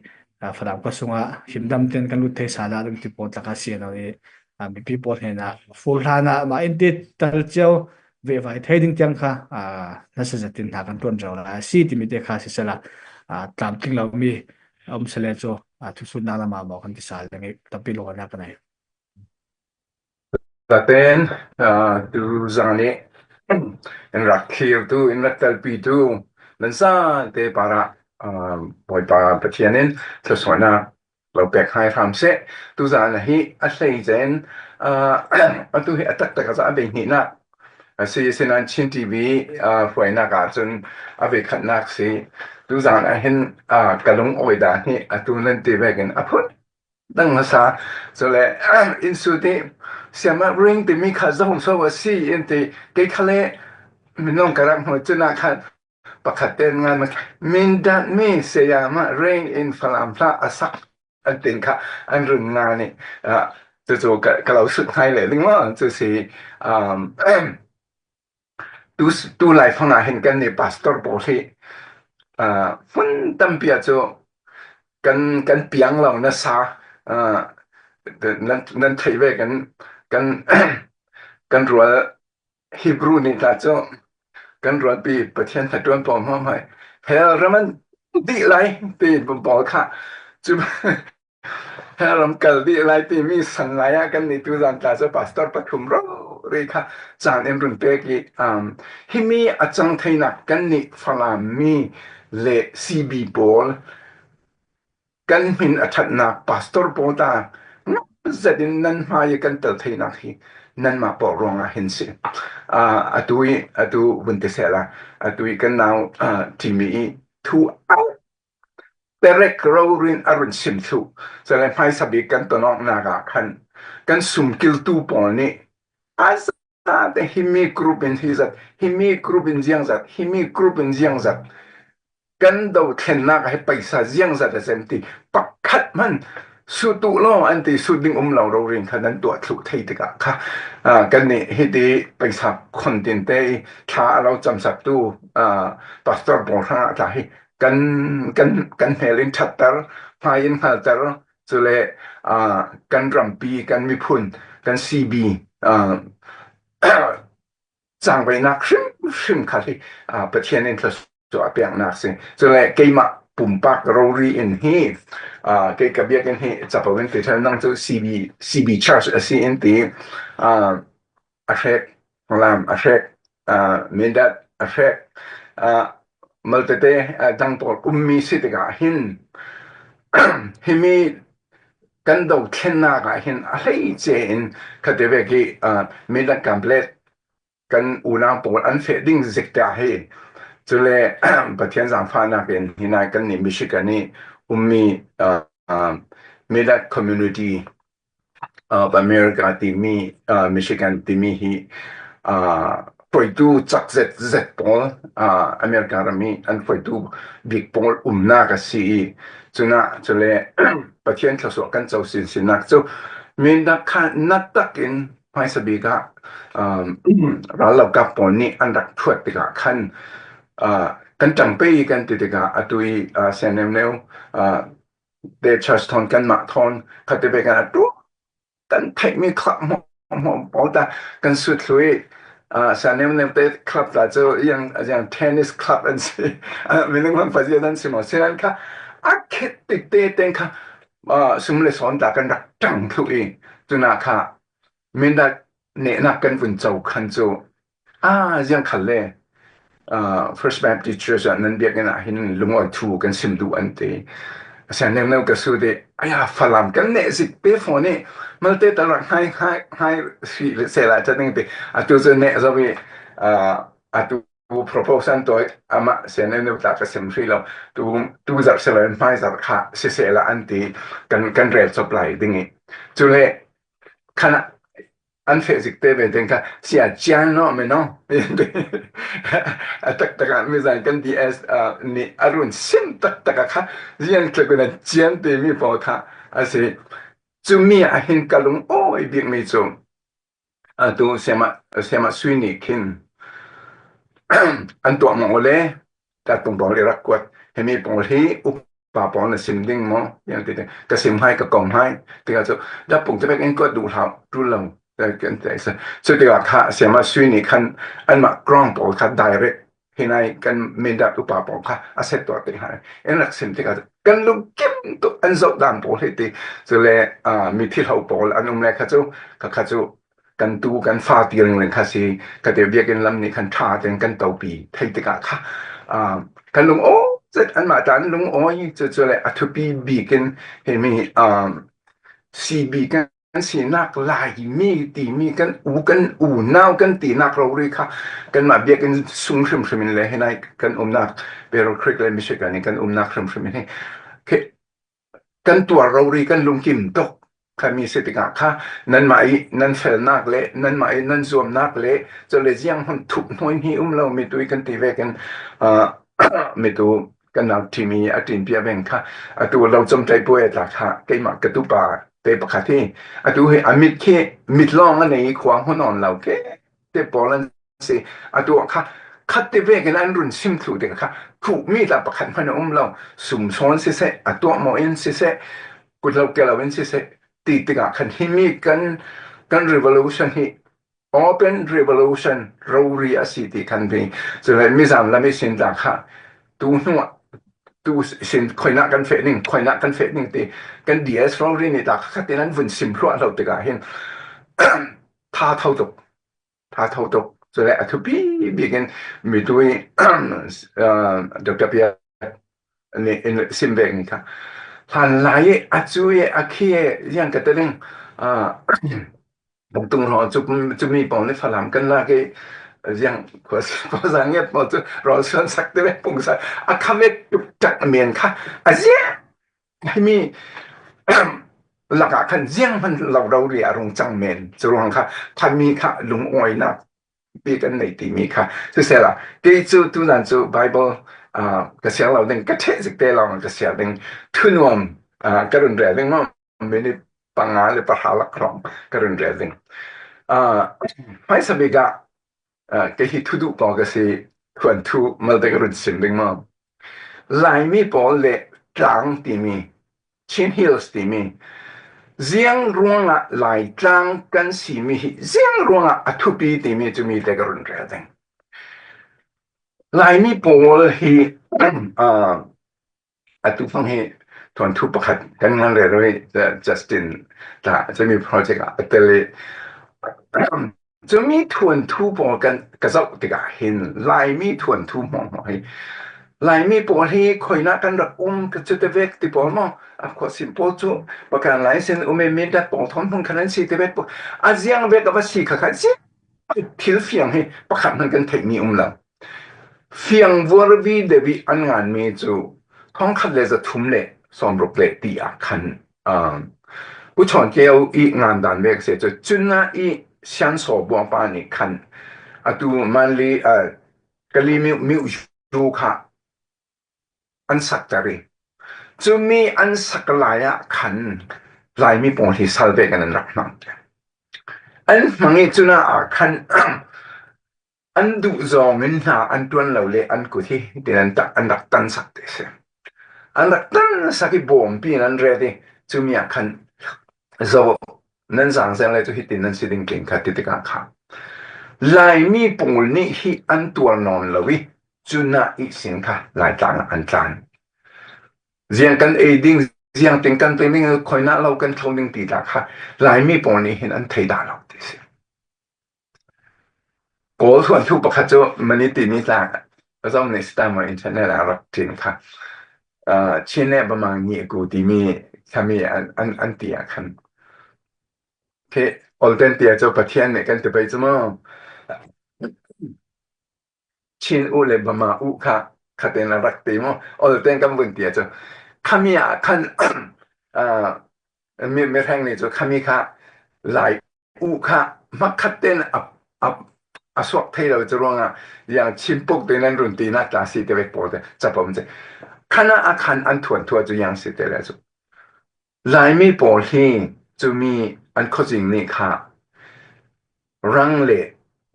ah, Falam ka sungah himdam ten kan lut thei sa la ding ti pawl tlak a si lo i, ah, mipi pawl hnenah full hlan ah mah in ti tal cio ve vai thei ding tiang kha, ah, nasa zetin hna kan tuan lo lai a si timi te kha si sela, ah, tlamtling lo mi a um sele cu, ah, thusun nak lamah maw kan ti sa leng i tampi lo na kan ai. Taten, ah, tu zang nih in rak thlir tu, in rak telpi tu, nan zate parah, ah, Bawipa Pathian in thluasuahnak lo pek hai hram seh. Tu zan ahi a hlei zen, ah, atu hi a taktak a za a bei hnihnak a si, sinan Chin T V, ah, hruainak ah cun a bei khatnak si. Tu zan ah hin, ah, ka lungawi dan hi atu nan ti vekin a phut dang hmasa. Cule, in su ti, siama ring timi kha zohso a si, in ti, kei khale minung ka rak hmuh cunah khan pakhat ten ngan min dan mi siama ring in Falam hla a sak an tin kha an run nga nih, ah, tu cu ka, ka lo sut hngai le ding maw, cu si, um, tu, tu laifang ah hin kan nih pastor pawl hi, ah, hmun tampi ah cu kan, kan piang lo nasa, ah, nan, nan theih ve kan, kan, kan rual Hebru nih tla cu kan rualpi Pathian hnaṭuan pawl hmuahhmuah hell ram an dih lai ti pawl kha cu hell ram kal dih lai timi san lai ah kan nih tu zan tla cu pastor pathum rori kha caan in run pek i, um, himi a cang theinak kan nih Falam mi le C B pawl kan hmin a ṭhatnak pastor pawl ta ngam zetin nan hmai i kan tel theinak hi nanmah pawl ruangah hin si. Ah, atu i, atu vun ti sehla, atu i kan nau, ah, Timi i thu a perek rori in a run sim thluh. Cule hmaisa bik kan tonawknak ah khan kan sumkiltu pawl nih a zate himi group in hi zat, himi group in ziang zat, himi group in ziang zat, kan dothlennak ah hi paisa ziangzat a sem ti pakhat hman sut uh law an ti, sut ding um lo rori in kha nan tuah thluh thei tikah kha, ah, kan nih hiti paisa khon tinte i thla a lo camsaktu, ah, pastor pawl hrangah tla hi kan, kan, kan hmel in ṭhatter, hmai in hngalter, cule, ah, kan rampi, kan miphun, kan C B, ah, cangvaihnak hrimhrim kha hi, ah, Pathian in thluasuah a piaknak si. Cule keimah pumpak rori in hi, ah, kei ka biakinn hi capo in ti ṭhan nang cu C B, C B Church a si in ti, ah, a hrek, lam a hrek, ah, Mindat a hrek, ah, maltete, ah, dang pawl ummi si tikah hin, himi kan dothlennak ah hin a hleice in khativek hi, ah, Mindat Kanpetlet kan unau pawl an feh ding zik tiah hi. Cule Pathian zaangfahnak in hinai kannih Michigan i ummi, ah, ah, Mindat Community of America timi, ah, Michigan timi hi, ah, hruaitu cak zet zet pawl, ah, America ram i an hruaitu bik pawl umnak a si i, cunah cule Pathian thluasuah kan co sinsinnak cu Mindat kha natak in hmaisabik ah, um, rallokap pawl nih an rak thuat tikah khan, ah, kan ṭang pei kan ti tikah atu i, ah, Sian Neuneu, ah, te church thawn kanmah thawn khativek kan atu kan theihmi club hmuahhmuah pawl ta kan sut thlu i, ah, Sian Neuneu te club ta cu yang, yang tennis club an si, ah, minung hmang pazia an si maw, sinan kha a khit tikte teng kha, ah, sum le sawn ta kan rak ṭang thlu i, cunah kha Mindat nehnak kan vun co khan cu, ah, ziang khal le, ah, First Baptist Church ah nan biakinn ah hin lungawi thu kan sim duh an ti. Sian Neuneu ka sut i, aya, Falam kan neh zik te fawn i, malte ta rak hnai, hnai, hnai si sehla ṭha ding ti. Atu cu neh zo i, ah, atu proposal tawi amah Sian Neuneu ta ka sim hrih lo. Tu, tu zarh si lo in hmai zarh kha si sehla an ti, kan, kan rel cawp lai ding i. Cule, khan an feh zik te ve teng kha, sia cian no me no. A taktak ah mizan kan D S, ah, nih a run sim taktak ah kha, zian tluk in a cian timi pawl kha a si. Cumi ah hin ka lungawi bikmi cu, atu siamah, siamah Sui nih khin an tuah maw le, datpung pawl i rak kuat, himi pawl hi upa pawl na sim ding maw, yang ti ka sim hai, ka kom hai, tikah cu datpung te bek in kuat duh hlah, ṭul lo, kan ti. Cu tikah kha siamah Sui nih khan anmah krong pawl kha direct hinai kan Mindat upa pawl kha a set tuah te hai in rak sim tikah kan lungkim tuk an zoh dan pawl hi ti. Cule, ah, mithi hlo pawl an um le kha cu, kha, kha cu kan tu kan fa ti ringring kha si, ka ti biakinn lam nih khan ṭha tein kan topi thei tikah kha, ah, kan lungawi zet, anmah ta an lungawi cu, cule a thupi bik in himi, ah, C B kan sinak Laimi timi kan u, kan unau kan tinak rori kha kanmah biakinn sung hrimhrim in le hinai kan umnak Battle Creek le Michigan in kan umnak hrimhrim in hi, khi kan tuar rori kan lungkim tuk khami si tikah kha, nanmah i nan felnak le nanmah i nan zuamnak le cule zianghman thup hnuai hnih um lo, mitui kan ti vekin, ah, mitu kan nau timi a ṭinpi a veng kha, atu lo com tlai puai a tla kha, keimah ka tupa te pakhat hi, atu hi a mit khi mit lawng a nei, khua hmu nawn lo ke te pawl an si. Atu kha khat te vekin an run sim thluh tikah kha, thuhmi tla pakhat hman a um lo, sum sawn siseh, a tuah maw in siseh, kut lo ke lo in siseh, ti tikah khan himi kan, kan revolution hi open revolution rori a si ti khan bi. Cule mizan lam i sin tla kha, tu hnuah, tu sin khuainah kan feh ning, khuainah kan feh ning ti kan D S rori nih ta kha khatin an vun sim hluah lo tikah hin, tha tho tuk, tha tho tuk. Cule a thupi bikin mitui, ah, Doctor Pia nih in sim vek ni kha. Hlan lai i a cu i a khi i ziang ka ti ding, ah, Bungtung hrawng cu, cumi pawl nih Falam kan lak i, ziang khuazang ngiat pawl cu rawl suan sak te ve pungsan a kha ve tuk tak men kha a ziang. Himi lakah khan zianghman lo rori a rung cang men cu ruang kha khami kha lungawinak pi kan nei timi kha. Sisehla kei cu tuzan cu Bible, ah, ka siar lo ding, ka ṭheh zik te lawng ka siar ding, thunuam, ah, ka run rel ding maw, minit panga le pahra lak hrawng ka run rel ding. Ah, hmaisabik ah, ah, kei hi thuduh pawl ka si, thuanthu malte ka run sim ding maw. Laimi pawl le tlang timi, Chin Hills timi, ziang ruangah Laitlang kan simi hi, ziang ruangah a thupi timi cu mite ka run rel ding. Laimi pawl hi, ah, a tu hmang hi thuanthu pakhat kan ngan rero hi, Justin ta cumi project ah a tel hi. Cumi thuanthu pawl kan ka zoh tikah hin Laimi thuanthu hmuahhmuah hi, Laimi pawl hi khoina kan rak um ka cute vek ti pawl maw? A khuasim pawl cu pakan lai sin um e, mindat pawl thawn hmun khan an si ti vek pawl, a ziang vek a va si kha kha ziang thil fiang hi pakhat hman kan theihmi um lo. Fiang vuarvi devi an nganmi cu thongkhat le zathum le sawmruk le ti ah khan, um, Pu Chawn Keu i ngan dan vek si cu, cunah i Sian Saw Bua pa nih khan atu Manli, uh, Kali miu, miu zu kha an sakter i, cumi an sak lai ah khan Laimi pawl hi sal vek an rak hmang. An hmang i cunah ah khan an duh zawng in hna an ṭuan lo le an kut hi tin an tak, an rak tansak te si. An rak tansak i bawmpi in an ret i, cumi ah khan zo nan zang zel le cu hitin nan si ding tling kha ti tikah kha Laimi pawl nih hi an tuar nawn lo i, cunah ihsin kha Laitlang ah an tlan. Ziang kan ei ding, ziang ting kan tling ding, khoina lo kan thlo ding ti ta kha Laimi pawl nih hin an thei dah lo ti si. Kawl thuanthu pakhat cu mani timi tla a zong nih sita maw internet ah rak ṭin kha, ah, Chin le Bamang nih a ku timi khami an, an, an ti ah khan khi Olten ti ah cu Pathian nih kan ti pei cu maw? Chin u le Bama u kha khatin a rak ti maw? Olten kan vun ti ah cu khami ah khan, ah, mi, mi hreng nih cu khami kha Lai u kha hmakhat ten a, a, a suak thei lo cu ruangah yang chimpuk te nan run tinak ta si te vek pawl te capom ce. Khanah a khan an thuanthu cu yang si te le cu Laimi pawl hi cumi an khuazing nih kha rang le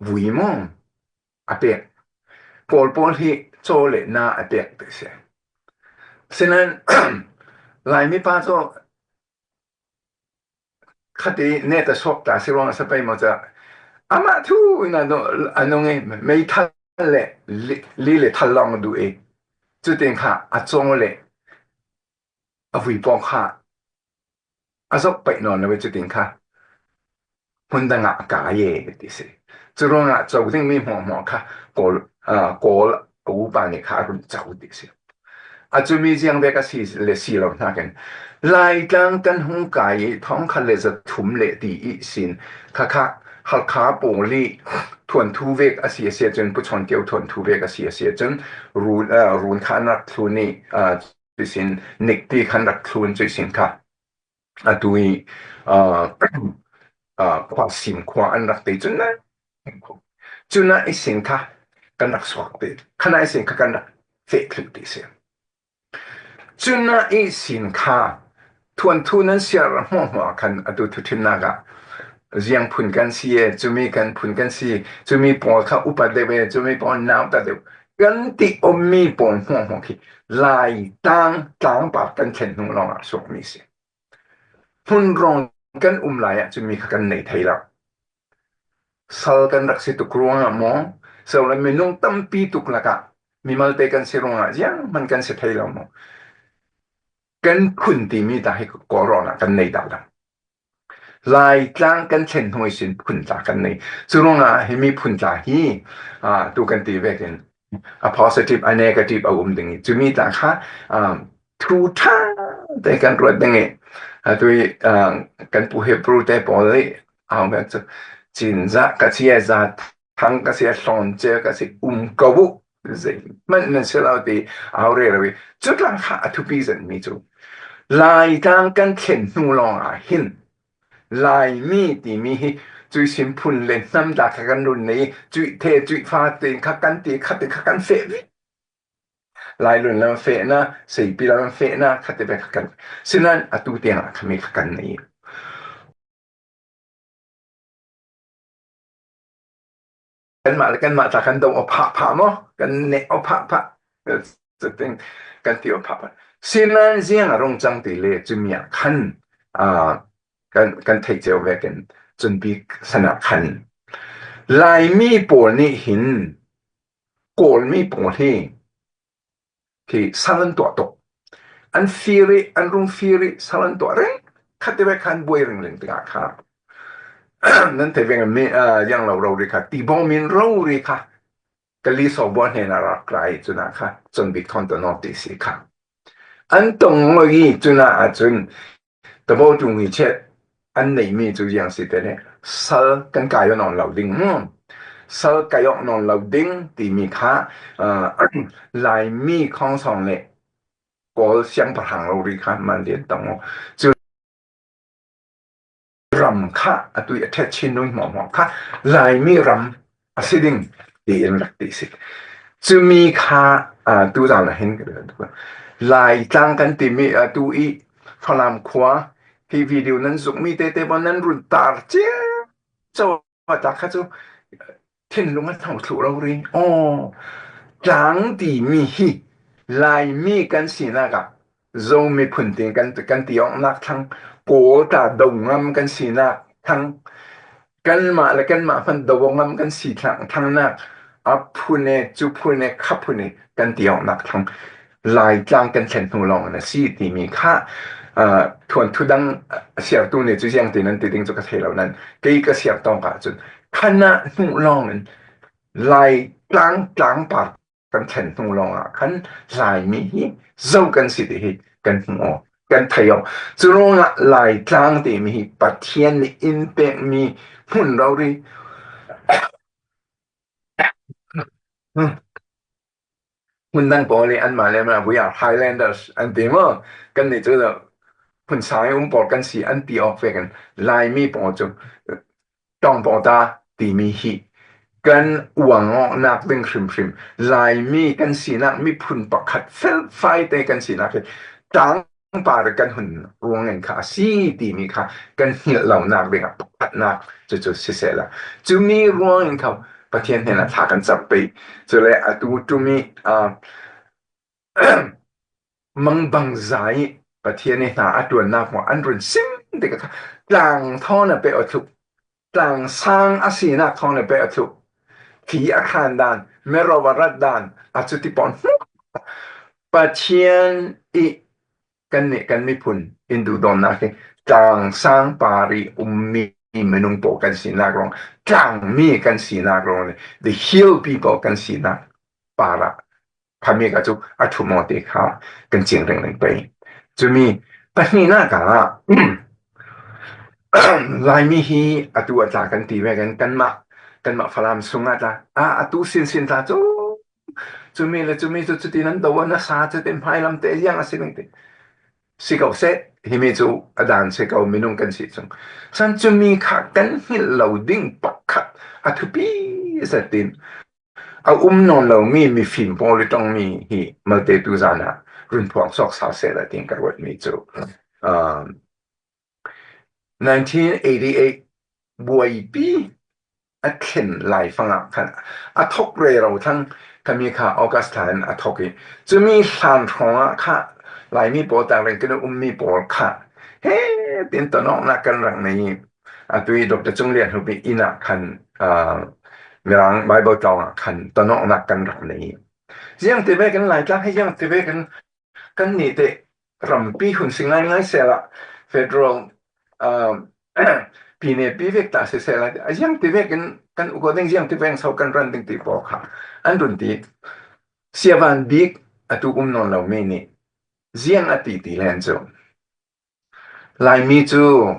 vui maw a pek. Kawl pawl hi caw le na a pek te si. Sinan Laimi pa cu khati neta suak ta si ruang a sa pei maw ca. Amah thu in a nung i meithal le li, li le thal lawng a duh i, cutin kha a caw le a vui pawng kha a zoh paih nawn lo i, cutin kha hmun dang ah a kai e ti si. Cu ruangah co dingmi hmuahhmuah kha Kawl, aa, Kawl a upa nih kha a run co ti si. A cumi ziang vek a si le si lo hnakin Laitlang kan hung kai i thongkhat le zathum le ti ihsin kha kha Halkha pawl i thuanthu vek a si a si ahcun, Pu Chawn Keu thuanthu vek a si a si ahcun run, aa, run kha an rak thlun i, aa, cuihsin nikti khan rak thlun cuihsin kha atu i, aa, aa, khuasim khua an rak tei cun, cunah ihsin kha kan rak suak ti, khanah ihsin kha kan rak feh thluh ti si. Cunah ihsin kha thuanthu nan siar hmuahhmuah khan atu thuṭhimnak ah ziang phun kan si e, cumi kan phun kan si, cumi pawl kha upat deuh e, cumi pawl nautat deuh kan ti ummi pawl hmuahhmuah khi Laitlang tlangpar kan thlen hnu lawngah suakmi si. Hmunrawng kan um lai ah cumi kha kan nei thei lo. Sal kan rak si tuk ruangah maw, so le minung tampi tuk lakah mimalte kan si ruangah zianghman kan si thei lo maw? Kan phun timi ta hi Kawl rawn ah kan nei dah lo. Laitlang kan thlen hnu ihsin phun tla kan nei. Cu ruangah himi phun tla hi, aa, tu kan ti vekin a positive, a negative a um ding i, cumi tla kha, aa, thu ṭha te kan ruat ding i, atu i, aa, kan pu Hebru te pawl i, au vek cu, Cinzah ka si e, za thang ka si e, hlawnce ka si, um ko uh, zeihmanh nan si lo ti au rero i, cu tla kha a thupi zetmi cu Laitlang kan thlen hnu lawngah hin Laimi timi hi cuihsin phun le hnam tla kha kan run nei, cuihthe, cuihfa tein kha kan ti, khatin kha kan feh vit. Lailun lam fehna, Seipi lam fehna, khate bek kha kan. Sinan atu tiangah khami kha kan nei. Kanmah le kanmah tla kan do aw phah phah maw? Kan neh aw phah phah. Cutin kan ti aw phah phah. Sinan ziang a rung cang ti le cumi ah khan, aa, kan, kan theih cio vekin cunpi sanah khan Laimi pawl nih hin Kawlmi pawl hi khi sal an tuah tuk. an firi, an rung firi, sal an tuah ring, khat te ve khan buai ring ring tengah kha. Nan te veng mi, ah, yang lo rori kha, ti bawm in rori kha. Ka li so buan he na rak rai cuna kha, cun bik thon to no ti si kha. An tong lo i cuna a cun, tabo tung i chet, an nei mi cu yang si te ne, sal kan kai non lo ding. Hmm. Sal kai non lo ding, ti mi kha, ah, Lai mi khong song le, Kawl siang parhang rori kha man lian tang maw? Cu ram kha a tui a ṭhet chin nung hmuahhmuah kha Laimi ram a si ding tiin rak ti si. Cumi kha, aa, tu zan ah hin ka duh. Laitlang kan timi, aa, tu i Falam khua hi video nan zuk mi tete pawh nan run tar cia. Cawata kha cu thinlung a thawng thluh rori. Aw, tlang timi hi Laimi kan sinak ah Zo miphun tin kan, kan ti awknak thlang, Kawl ta do ngam kan sinak thlang, kanmah le kanmah hman do ngam kan si thlang, thlangnak a phun e, cu phun e, kha phun e kan ti awknak thlang, Laitlang kan thlen hnu lawng in a si timi kha, aa, thuanthu dang a siartu nih cu ziangtin an ti ding cu ka thei lo nan, kei ka siar tawng ah cun khanah hnu lawng in Laitlang tlangpar kan thlen hnu lawng ah khan Laimi hi Zo kan si ti hi kan hmu aw, kan thei aw. Cu ruangah Laitlang timi hi Pathian nih in pekmi hmun rori, hmun dang pawl i anmah le anmah, "We are Highlanders," an ti maw? Kan nih cu hmun sang i um pawl kan si an ti awk vekin Laimi pawl cu ṭawngpawta timi hi kan uang awknak ding hrimhrim, Laimi kan sinak, miphun pakhat felfai te kan sinak hi tlangpar kan hun ruangin kha a si timi kha kan hngilh lonak dingah pakhatnak cucu sisehla, cumi ruangin kha Pathian hnenah thla kan cam pei. Cule atu ṭum i, aa, mangbangza i Pathian i hna a ṭuannak maw an run sim tikah kha tlang thawn a peh aw thluh, tlang sang a sinak thawn a peh aw thluh, thli a khan dan, mero a rat dan, a cuti pawn hmuh Pathian i kan nih kan miphun in duhdawtnak hi tlang sang par i ummi minung pawl kan sinak ruang, tlangmi kan sinak ruang le the hill people kan sinak parah khami ka cu a ṭhum aw te kha kan cing ringring pei. Cumi pahnihnak ah Laimi hi atu a tla kan ti ve kan, kanmah, kanmah Falam sungah tla, a, atu sinsin tla cu, cumi le cumi cu cuti nan do a nasa cuti hmailam te ziang a si ning ti. Si ko seh, himi cu a dan si ko, minung kan si cung. San cumi kha kan hngilh lo ding pakhat a thupi zetin a um nawn lomi mifim pawl i ṭongmi hi malte tu zan ah run phuang sawk sal sehla tiin ka ruatmi cu, um, nineteen eighty-eight buaipi a thlen laifang ah khan a thok rero thlang, khami kha August thla in a thok i, cumi hlan hrawng ah kha Laimi pawl tang rengkin a ummi pawl kha he tin tonawknak kan rak nei i, atu i Doctor Cung Lian Hup i inn ah khan, aa, Mirang Bible tlawng ah khan tonawknak kan rak nei i, ziang ti ve kan Laitlang he ziang ti ve kan, kan nih te rampi hun si ngaingai sehla federal, aa, pi ne pi vek ta si sehla, a ziang ti ve kan, kan uko ding ziang ti veng so kan ran ding ti pawl kha an run ti. Siavan bik atu um nawn lomi nih ziang a ti ti len cu Laimi cu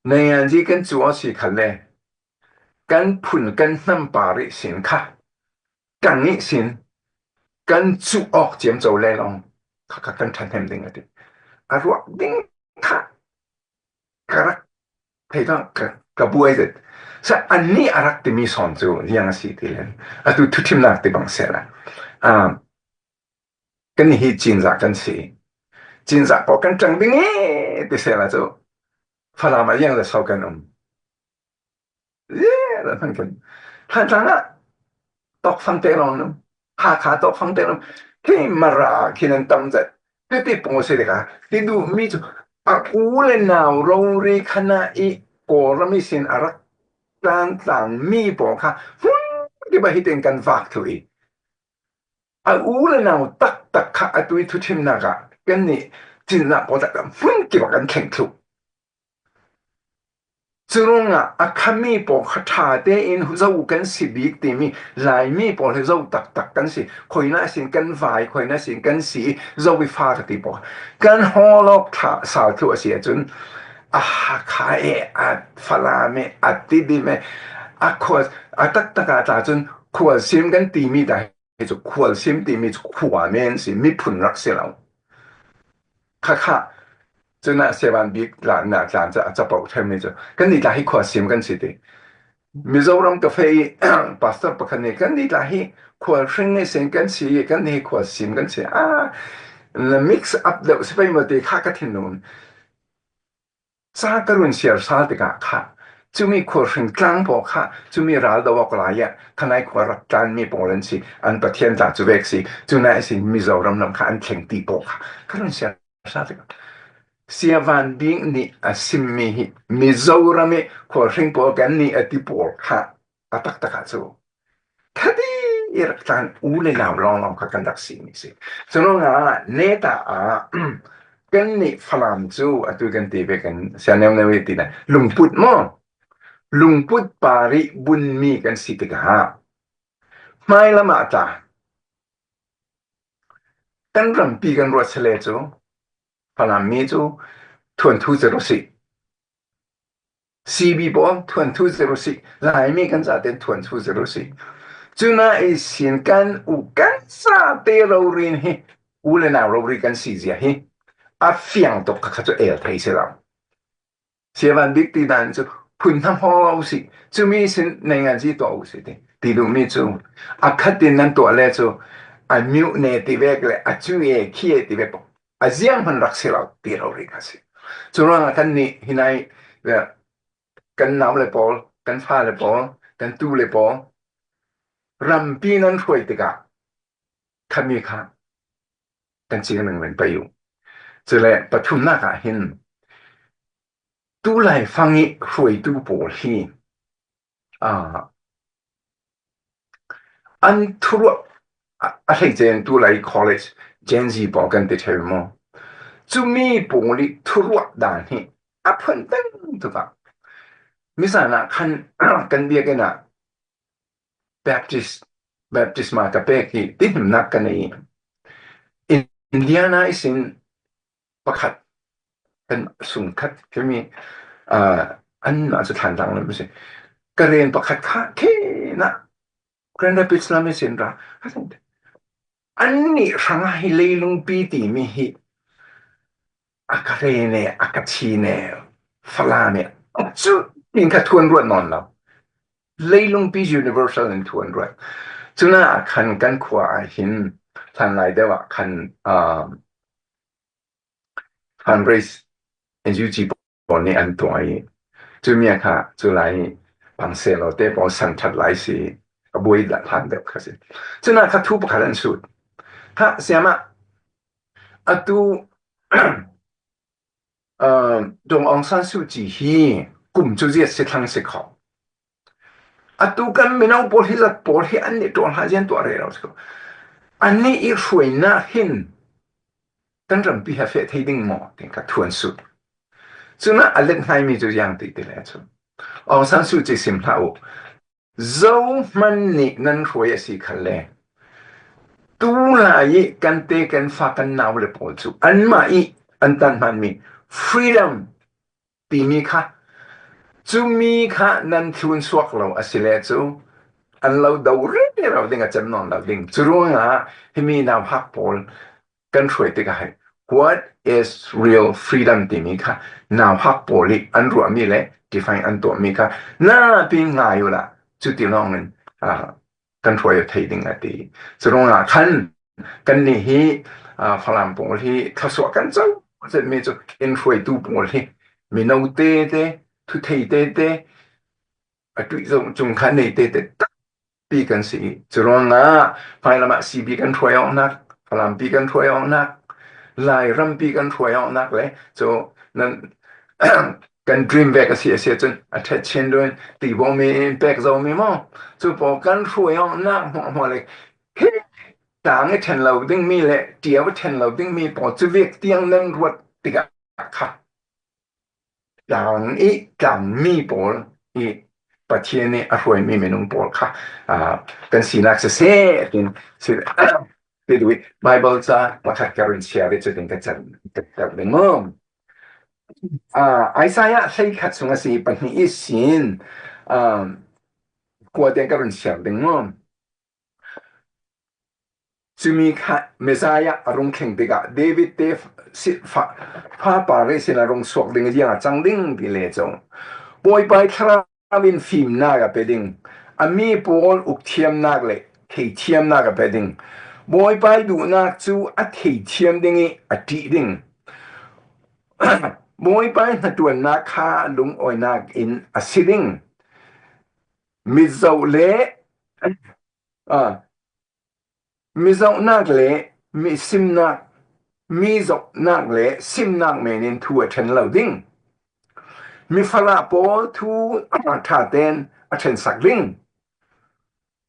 nainganzi kan cu aw si khalle, kan phun kan hnam par ihsin kha, ṭang ihsin kan cu awk ciamco le lawng kha, kha kan ṭhahnem ding a ti. A ruak ding kha ka rak thei tang ka, ka buai zet. Sa annih a rak timi sawn cu ziang a si ti len, atu thuṭhimnak ti bang sehla, aa, kan hi Cinzah kan si. Cinzah pawl kan ṭang ding e ti sehla cu Falam ah ziang le so kan um. Ziang le hman kan. Thantlang ah tawkfang te lawng um. Hakha tawkfang te lawng um. Khi Mara khi nan tam zet. Titi pawl si tikah ti duhmi cu a u le nau rori khan ah i Kawlram ihsin a rak tlantlangmi pawl kha hmun kip ah hitin kan vak thluh i, A u le nau taktak kha a tui thuthimnak ah kannih cinah pawltak ah hmun kip ah kan thleng thluh. Curuangah a khami pawl kha ṭha tein zo kan si bik timi, Laimi pawl hi zo taktak kan si, khuaina sin kan vai, khuaina sin kan si, zo i fa ka ti pawl kan hawlawk thla sal thluh a si ahcun, a Hakha e, a Falam e, a Tidim e, a khua, a taktak ah tla cun khualsim kan timi ta hi cu khualsim timi cu khua men si, miphun rak si lo. Khakha cunah Sia Van Bik tla, na tlan cu a capo ṭheumi cu kannih tla hi khualsim kan si ti. Mizoram ka feh i pastor pakhat nih kannih tla hi khualhring i sin kan si i kannih hi khualsim kan si. Ah, na mix up deuh si pei maw ti kha ka thinlung. Ca ka run siar sal tikah kha cumi khualhring tlang pawl kha cumi ral do awk lai ah khanai khua rak tlanmi pawl an si, an Pathian tla cu vek si, cunah a si Mizoram lam kha an thleng ti pawl kha ka run siar sal tikah Sia Van Bik nih a simmi hi Mizoram i khualhring pawl kan nih a ti pawl kha a taktak ah cu khati i rak tlan u le nau lawnglawng kha kan rak simi si. Curuangah neta ah kannih Falam cu atu kan ti ve kan sia neu neu i ti na lungput maw? Lungput par i bunmi kan si tikah hmailam ah tla kan rampi kan ruat si le cu Falam mi cu thuanthu zero si. C B pawl thuanthu zero si, Laimi kan zate thuanthu zero si. Cunah i sin kan u kan zate rori hi u le nau rori kan si zia hi a fiang tuk kha kha cu el thei si lo. Sia Van Bik ti dan cu phun hna haw lo si, cumi sin naingan zi tuah u si ti, ti duhmi cu a khat in nan tuah le cu a miu ne ti vek le a cu e khi e ti vek a ziang hman rak si lo ti rori kha si. Curuangah kannih hi nai, eh, kan nau le pawl, kan fa le pawl, kan tu le pawl, rampi nan hruai tikah khami kha kan cing ringring pei u. Cule pathumnak ah hin tu laifang i hruaitu pawl hi, aa, an thuruah a, a hleice in tu lai college Gen Z pawl kan ti ṭheu maw? Cumi pawl i thuruah dan hi a phuan teng tukah mizan ah khan kan biakinn ah Baptist, baptisma ka pek hi tihimnak ka nei. Indiana ihsin pakhat kan sungkhat kemi, aa, anmah cu thantlang lam si. Ka ren pakhat kha khenah Grand Rapids lam ihsin ra. Annih hrangah hi leilungpi timi hi a ka ren e, a ka chin e, Falam e, cu ning kha thuan ruat nawn lo. Leilungpi universal in thuan ruat. Cunah khan kan khua ah hin hlanlai deuh ah khan, um, fundraise N U G pawl nih an tuah i, cumi a kha cu lai pangse lo te pawl san ṭhat lai si, a buai dah hlan deuh kha si. Cunah kha thu pakhat an sut. Kha siamah, atu, aa, Daw Aung San Suu Kyi hi kum cu ziat si thlang si kho. Atu kan mino pawl hi zat pawl hi annih ṭuan hlah zian tuah rero si kho. Annih i hruainak hin kan rampi ha feh thei ding maw? Tiang kha thuan sut. Cunah a let hnaimi cu ziang ti ti le cu Aung San Suu Kyi sim hlah u. Zohman nih nan hruai a si khalle, tu lai i kan te kan fa kan nau le pawl cu anmah i an tan hmanmi freedom timi kha, cumi kha nan thlun suak lo a si le cu an lo do rero ding a cem nawn lo ding. Curuangah himi nauhak pawl kan hruai tikah hai, what is real freedom timi kha nauhak pawl i an ruahmi le define an tuahmi kha napi ngai uhla, cuti lawngin, aa, kan hruai aw thei ding a ti. Curuangah khan kannih hi, aa, Falam pawl hi thluasuah kan co zetmi cu in hruaitu pawl hi mino tete, thuthei tete, a tuih zong cung kha nei tete takpi kan si i, curuangah hmailam ah C B kan hruai awknak, Falampi kan hruai awknak, Lairampi kan hruai awknak le cu nan kan dream vek a si a si ahcun a ṭhat chin dun ti bawmi in pek zomi maw? Cu pawl kan hruai awknak hmuahhmuah le hi tlang i ṭhen lo ding mi le ṭiau i ṭhen lo ding mi pawl cu vek tiang nan ruat tikah kha tlang i tlang mi pawl i Pathian i a hruaimi minung pawl kha, aa, kan sinak siseh tin si ti duh i Bible ca pakhat ka run share i cu ding ka cer, ka cer ding maw? Aa, Isaiah hleikhat sung a si pahnih i sin, aa, khuate ka run share ding maw? Cumi kha Messiah a rung thleng tikah David te fa, fa par ihsin a rung suak ding ziang a cang ding ti le cu Bawipa i Thlarau in fimnak a pe ding, a mi pawl uk thiamnak le thei thiamnak a pe ding. Bawipa i duhnak cu a thei thiam ding i a ṭih ding. Bawipa i hnaṭuannak kha lungawinak in a si ding. Mizoh le, aa, mizohnak le misimnak, mizohnak le simnak men in thu a ṭhen lo ding. Mifarah pawl thu ṭha ten a ṭhensak ding.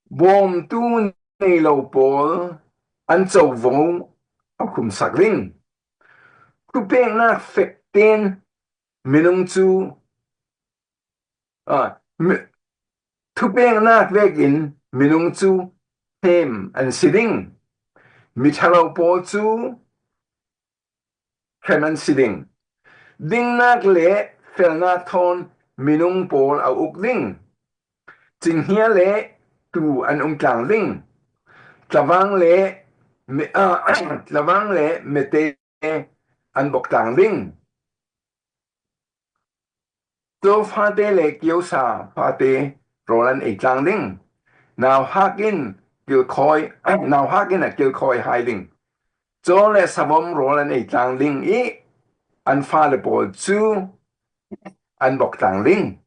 Bawmtu nei lo pawl an covo a khumsak ding. Thupeknak fek ten minung cu, aa, mi, thupeknak vekin minung cu hnem an si ding. Miṭhalo pawl cu hrem an si ding. Dingnak le felnak thawn minung pawl a uk ding. Cinghnia le tu an um tlang ding. Tlavang le mi, aa, tlavang le mete an bok tlang ding. Caw fate le kiosa fate rawl an ei tlang ding. Nauhak in kilkhawi, nauhak in a kilkhawi hai ding. Caw le savom rawl an ei tlang ding i an fale pawl cu an bok tlang ding.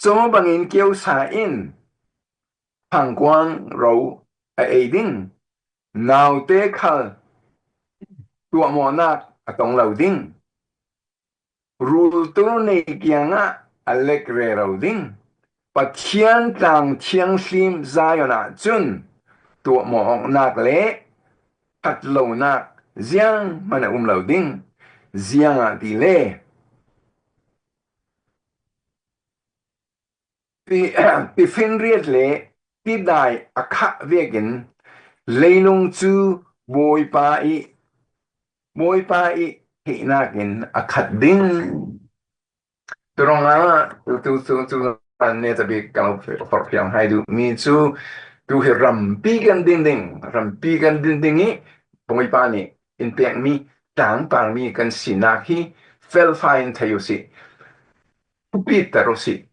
Caw bangin kiosa in phangkuang ro a ei ding. Naute khal tuahmawhnak a tong lo ding. Rultu nei kiangah a lek rero ding. Pathian tlang thianghlim Zion ah cun tuahmawh awknak le ṭhat lonak zianghman a um lo ding. Ziangahtile ti, tifinriat le tidai a khah vekin leilung cu Bawipa i, Bawipa i theihnak in a khat ding. Turawngah tu, tu, tu, tu, ne tabik ka lo forhfiang hai duh mi cu tu hi rampi kan din ding, rampi kan din ding i Bawipa nih in pekmi tlangparmi kan sinak hi felfai in thei u sih. Thupiter u sih.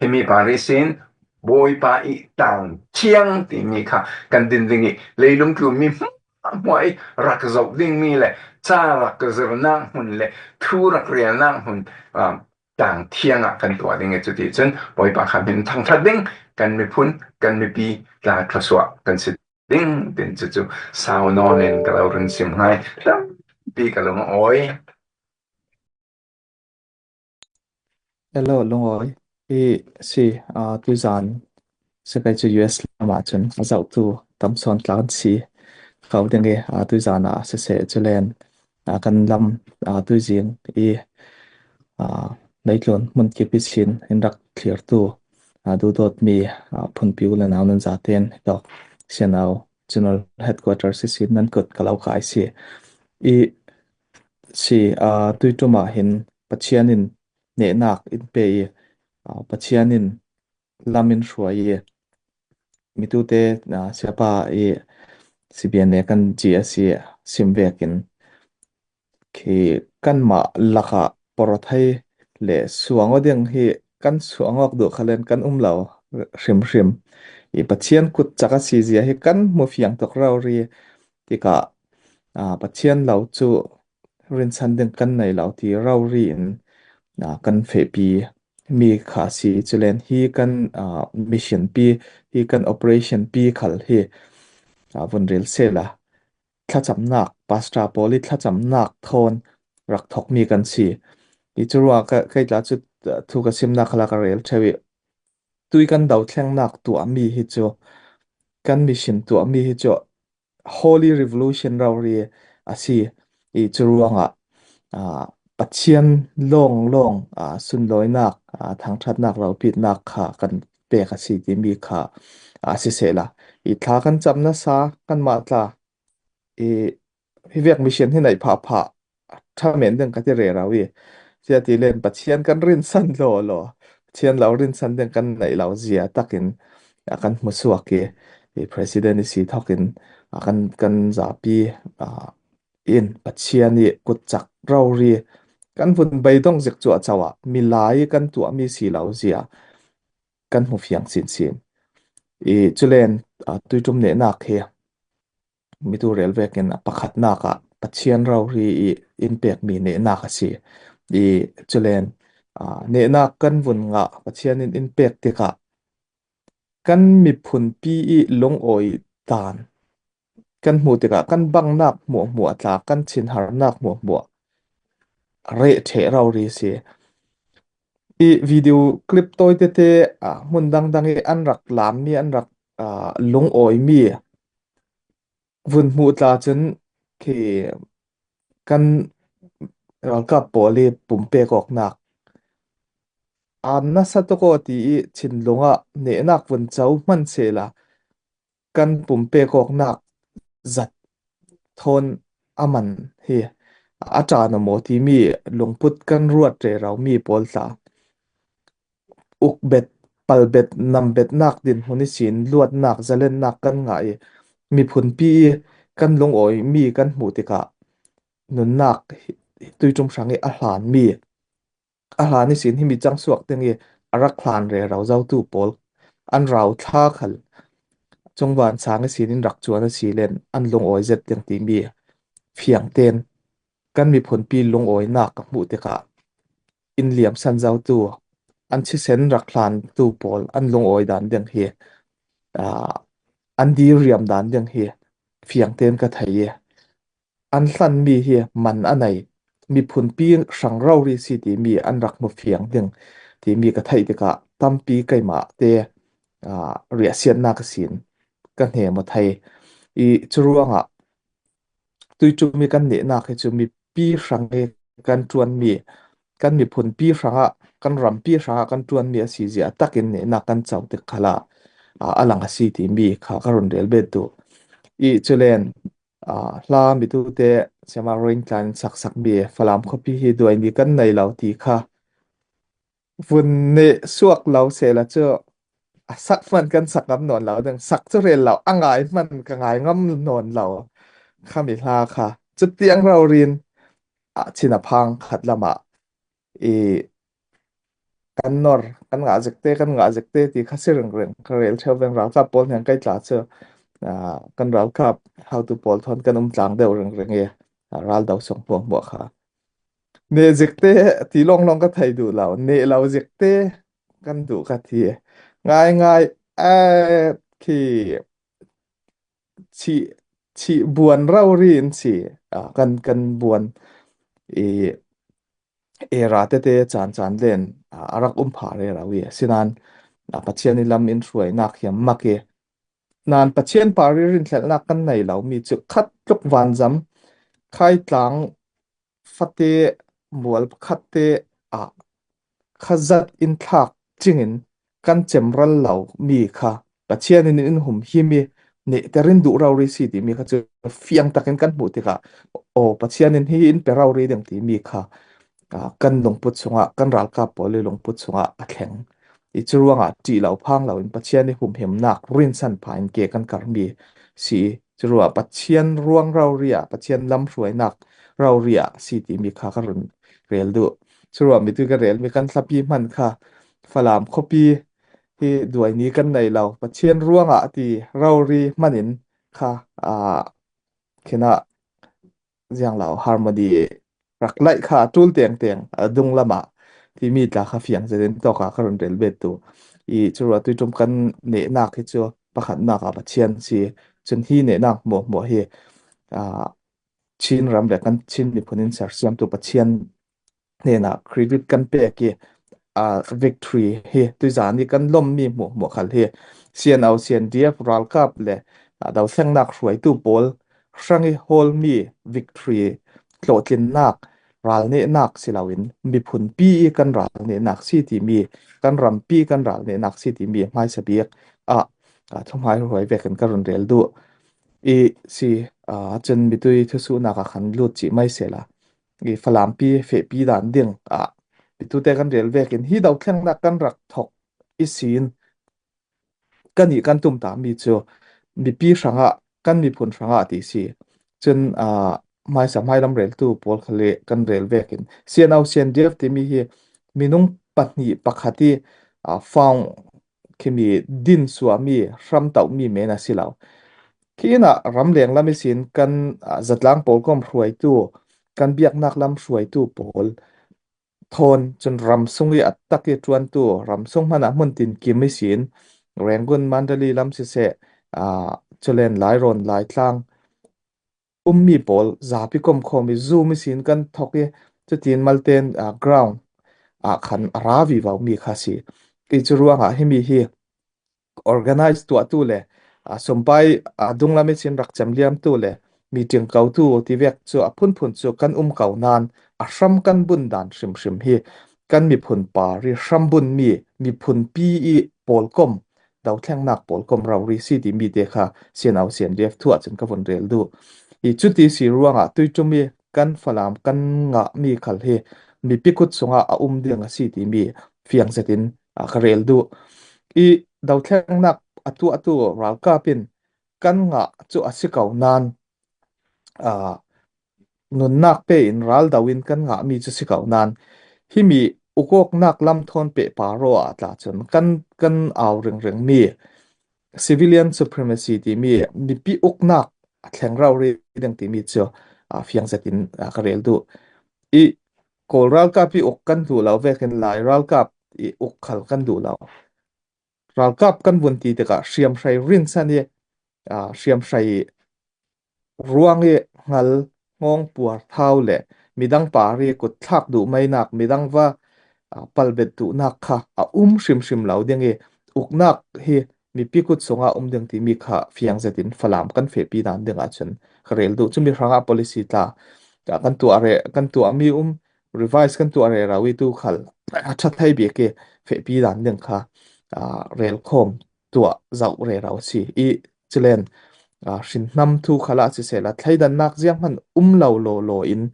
Himi par ihsin Bawipa i tlang thiang timi kha kan din ding i leilung tlunmi hmuahhmuah i rak zoh dingmi le ca rak zirnak hmun le thu rak relnak hmun, um, tlang thiang ah kan tuah ding i cuti cun Bawipa kha hmin thangṭhat ding kan miphun, kan mipi tla thluasuah kan si ding tin cucu sau nawn in ka lo run sim hai. Tampi ka lung a awi. Hello, lungawi. I si, aa, tuizan si kai cu U S lam ah cun a zohtu tam sawn tla kan si ko ding i, aa, tuizan ah siseh cu len, aa, kan lam, aa, tuizing i, aa, leitlun hmun kip ihsin in rak thlirtu, aa, duhdawtmi, aa, phunpi u le nau nan zaten hi tawk, C N O General Headquarters ihsin nan kut ka lo kai si. I si, aa, tuiṭum ah hin Pathian in nehnak in pe i, aa, Pathian in lam in hruai i, mitute, aa, siapa i C B N A kan G S i sim vekin khi kanmah lakah porthei le suang aw ding hi kan suang awk duh khalen kan um lo hrimhrim. I Pathian kut cak a si zia hi kan hmu fiang tuk rori tikah, aa, Pathian lo cu rinsan ding kan nei lo ti rori in, aa, kan fehpi mi kha a si. Culen hi kan, aa, mission pi, hi kan operation pi khal hi, aa, vun rel sehla thlacamnak, pastor pawl i thlacamnak thawn rak thokmi kan si. I curuangah ka, kei tla cu, aa, thu ka simnak khalah ka rel ṭheu i tui kan do thlengnak tuahmi hi cu kan mission tuahmi hi chu Holy Revolution rori a si. I curuangah, aa, Pathian lawnglawng, aa, sunlawinak, aa, thangṭhatnak, ropitnak kha kan pek a si timi kha a sisehla, i thla kan cham nasa kanmah tla, i hi vek mission hi neih phah phah ṭha men ding ka ti rero i, sia ti len Pathian kan rinsan law law, Pathian lo rinsan ding kan neih lo zia takin, a, kan hmusuak i, i president i si thokin, a, kan, kan zapi, a, in Pathian i kutchak rori kan vun beidong zik chuah chauh a, milai kan tuahmi si lo zia kan hmu fiang sinsin. I culen, a, tuiṭum nehnak hi mitu rel vekin a pakhatnak ah Pathian rori i in pekmi nehnak a si. I culen, a, nehnak kan vun ngah Pathian in in pek tikah kan miphunpi i lungawi dan kan hmuh tikah kan bangnak hmuahhmuah tla, kan thinharnak hmuahhmuah reh ṭheh rori si. I video clip tawi tete, a, hmun dangdang i an rak lammi, an rak, a, lungawimi vun hmuh tla cun khi kan ralkap pawl i pumpek awknak a nasa tuk aw ti i thinlung ah nehnak vun co hman sehla kan pumpek awknak zat thawn a man hi a ṭan a maw timi lungput kan ruat rero mi pawl tla, ukbet, palbet, nambetnak dinhmun ihsin luatnak, zalennak kan ngah i, miphunpi i kan lungawimi kan hmuh tikah nunnak hi, tuiṭum hrang i a hlanmi, a hlan ihsin himi cang suak ding i a rak hlan rero zotu pawl an rau thla khal cungvan sang ihsin in rak cuan a si len an lungawi zet ding timi fiangten kan miphunpi lungawinak ka hmuh tikah in liamsan zotu, an thisen rak hlantu pawl an lungawi dan ding hi, aa, an diriam dan ding hi fiangten ka thei i, an hlanmi hi man a nei, miphunpi hrang rori si timi an rak hmu fiang ding timi ka theih tikah tampi keimah te, aa, riahsiatnak a sin ka hnem a thei i, curuangah tuiṭum i kan nehnak hi cu mipi hrang i kan ṭuanmi, kan miphunpi hrangah, kan rampi hrangah kan ṭuanmi a si zia takin nehnak kan co tik khalah, aa, a lang a si timi kha ka run rel bet duh i, culen, aa, hla mitute siama ring tlan in saksak mi Falam khuapi hi duai ni kan nei lo ti kha vun neh suak lo sehla cu a sak hman kan sak ngam nawn lo ding, sak cu rel lo, a ngai hman ka ngai ngam nawn lo khami hla kha cutiang rori in, a, chin a phang khat lamah i kan nor, kan ngah zikte, kan ngah zikte ti kha si ringring ka rel ṭheu veng, ralkap pawl hnen kai tla cu, aa, kan ralkap hotu pawl thawn kan um tlang deuh ringring i, aa, ral do sung hmuahhmuah kha neh zikte ti lawnglawng ka thei duh lo, neh lo zikte kan duh ka ti. Ngaingai, aa, khi chih, chih buan rori in si, aa, kan, kan buan i era tete caan caan len, aa, a rak um phah rero i, asinain, aa, Pathian i lam in hruainak hiam mak i, nain Pathian par i rinhlelhnak kan nei lo mi cu khat tluk vanzam, khaitlang fate mual khatte ah kha zat in thlak cingin kan cemral lo mi kha Pathian in in humhim i, nehter in duh rori si timi kha cu fiang takin kan hmuh tikah, aw, Pathian in hi in pe rori ding timi kha, aa, kan lungput sungah, kan ralkap pawl i lungput sungah a thleng i, curuangah ṭih lo phang loin Pathian i humhimnak rinsan pha in ke kan karmi si i, curuah Pathian ruang rori ah, Pathian lam hruainak rori ah si timi kha ka run rel duh. Curuah mitu ka relmi kan hlapi hman kha Falam khuapi hi duai ni kan nei lo, Pathian ruangah ti rori hmanin kha, aa, khinah ziang lo harmony rak laih kha a ṭul tengteng a dunglamah timi tla kha fiang zetin tawkah ka run rel bet duh i, curuah tuiṭum kan nehnak hi cu pakhatnak ah Pathian si, cun hi nehnak hmuahhmuah hi, aa, Chin ram le kan Chin miphun in sersiamtu Pathian hnenah credit kan pek i, a, victory hi tuizan hi kan lawm mi hmuahhmuah khal hi C N O, C N D F ralkap le, a, dothlengnak hruaitu pawl hrang i hawl mi victory hlawhtlinnak, ralnehnak si loin miphunpi i kan ralnehnak si timi, kan rampi kan ralnehnak si timi hmaisa bik ah, a, thuhmai hruai vekin ka run rel duh. I si, a, cun mitui thusuhnak ah khan lut cih mai sela, i Falampi fehpi dan ding ah mitute kan rel vekin hi dothlengnak kan rak thok i sin kan ih kan tumtami cu mipi hrangah, kan miphun hrangah ti si. Cun, aa, hmaisa hmailam reltu pawl khal le kan rel vekin C N O, C N D F timi hi minung pahnih pakhat i, aa, found khimi din suahmi, hram tauhmi men a si lo. Khi inah ramleng lam ihsin kan, aa, zatlang pawlkom hruaitu, kan biaknak lam hruaitu pawl thawn cun ram sung i a tak i ṭuantu, ram sung hmanah hmun tinkim ihsin Rangoon, Mandalay lam siseh, aa, culen Lairawn, Laitlang ummi pawl zapi komkhawm i zum ihsin kan thok i cutin malten, aa, ground ah khan a ra vivo mi kha si. I cu ruangah himi hi organize tuahtu le, aa, sumpai, aa, dunglam ihsin rak cem liamtu le meeting kotu ti vek cu a phunphun cu kan um ko nain a hram kan bun dan hrimhrim hi kan miphun par i hram bunmi miphunpi i pawlkom, dothlengnak pawlkom rori si timi te kha C N O, C N D F thu ah cun ka vun rel duh. I cuti si ruangah tuiṭum i kan Falam kan ngahmi khal hi mipi kut sungah a um ding a si timi fiang zetin, aa, ka rel duh. I dothlengnak a tuahtu ralkap in kan ngah cu a si ko nain, aa, nunnak pe in ral do in kan ngahmi cu si ko nain himi ukawknak lam thawn pehpar aw ah tla cun kan, kan au ringringmi civilian supremacy timi mipi uknak a thleng rori ding timi cu, aa, fiang zetin, aa, ka rel duh. I Kawl ralkap i uk kan duh lo vekin Lai ralkap i uk khal kan duh lo. Ralkap kan vun ti tikah hriamhrei rinsan i, aa, hriamhrei ruang i hngal ngawng puar thau le midang par i kutthlak duh mainak, midang va, aa, palbet duhnak kha a um hrimhrim lo ding i uknak hi mipi kut sungah um ding timi kha fiang zetin Falam kan fehpi dan dingah cun ka rel duh. Cumi hrangah policy tla, aa, kan tuah re-, kan tuahmi um, revise kan tuah rero i tu khal a ṭha thei bik i fehpi dan ding kha, aa, relkhawm tuah zoh rero a si. I culen, aa, hrinhnam thu khalah sisehla thleidannak zianghman um lo lawlaw in,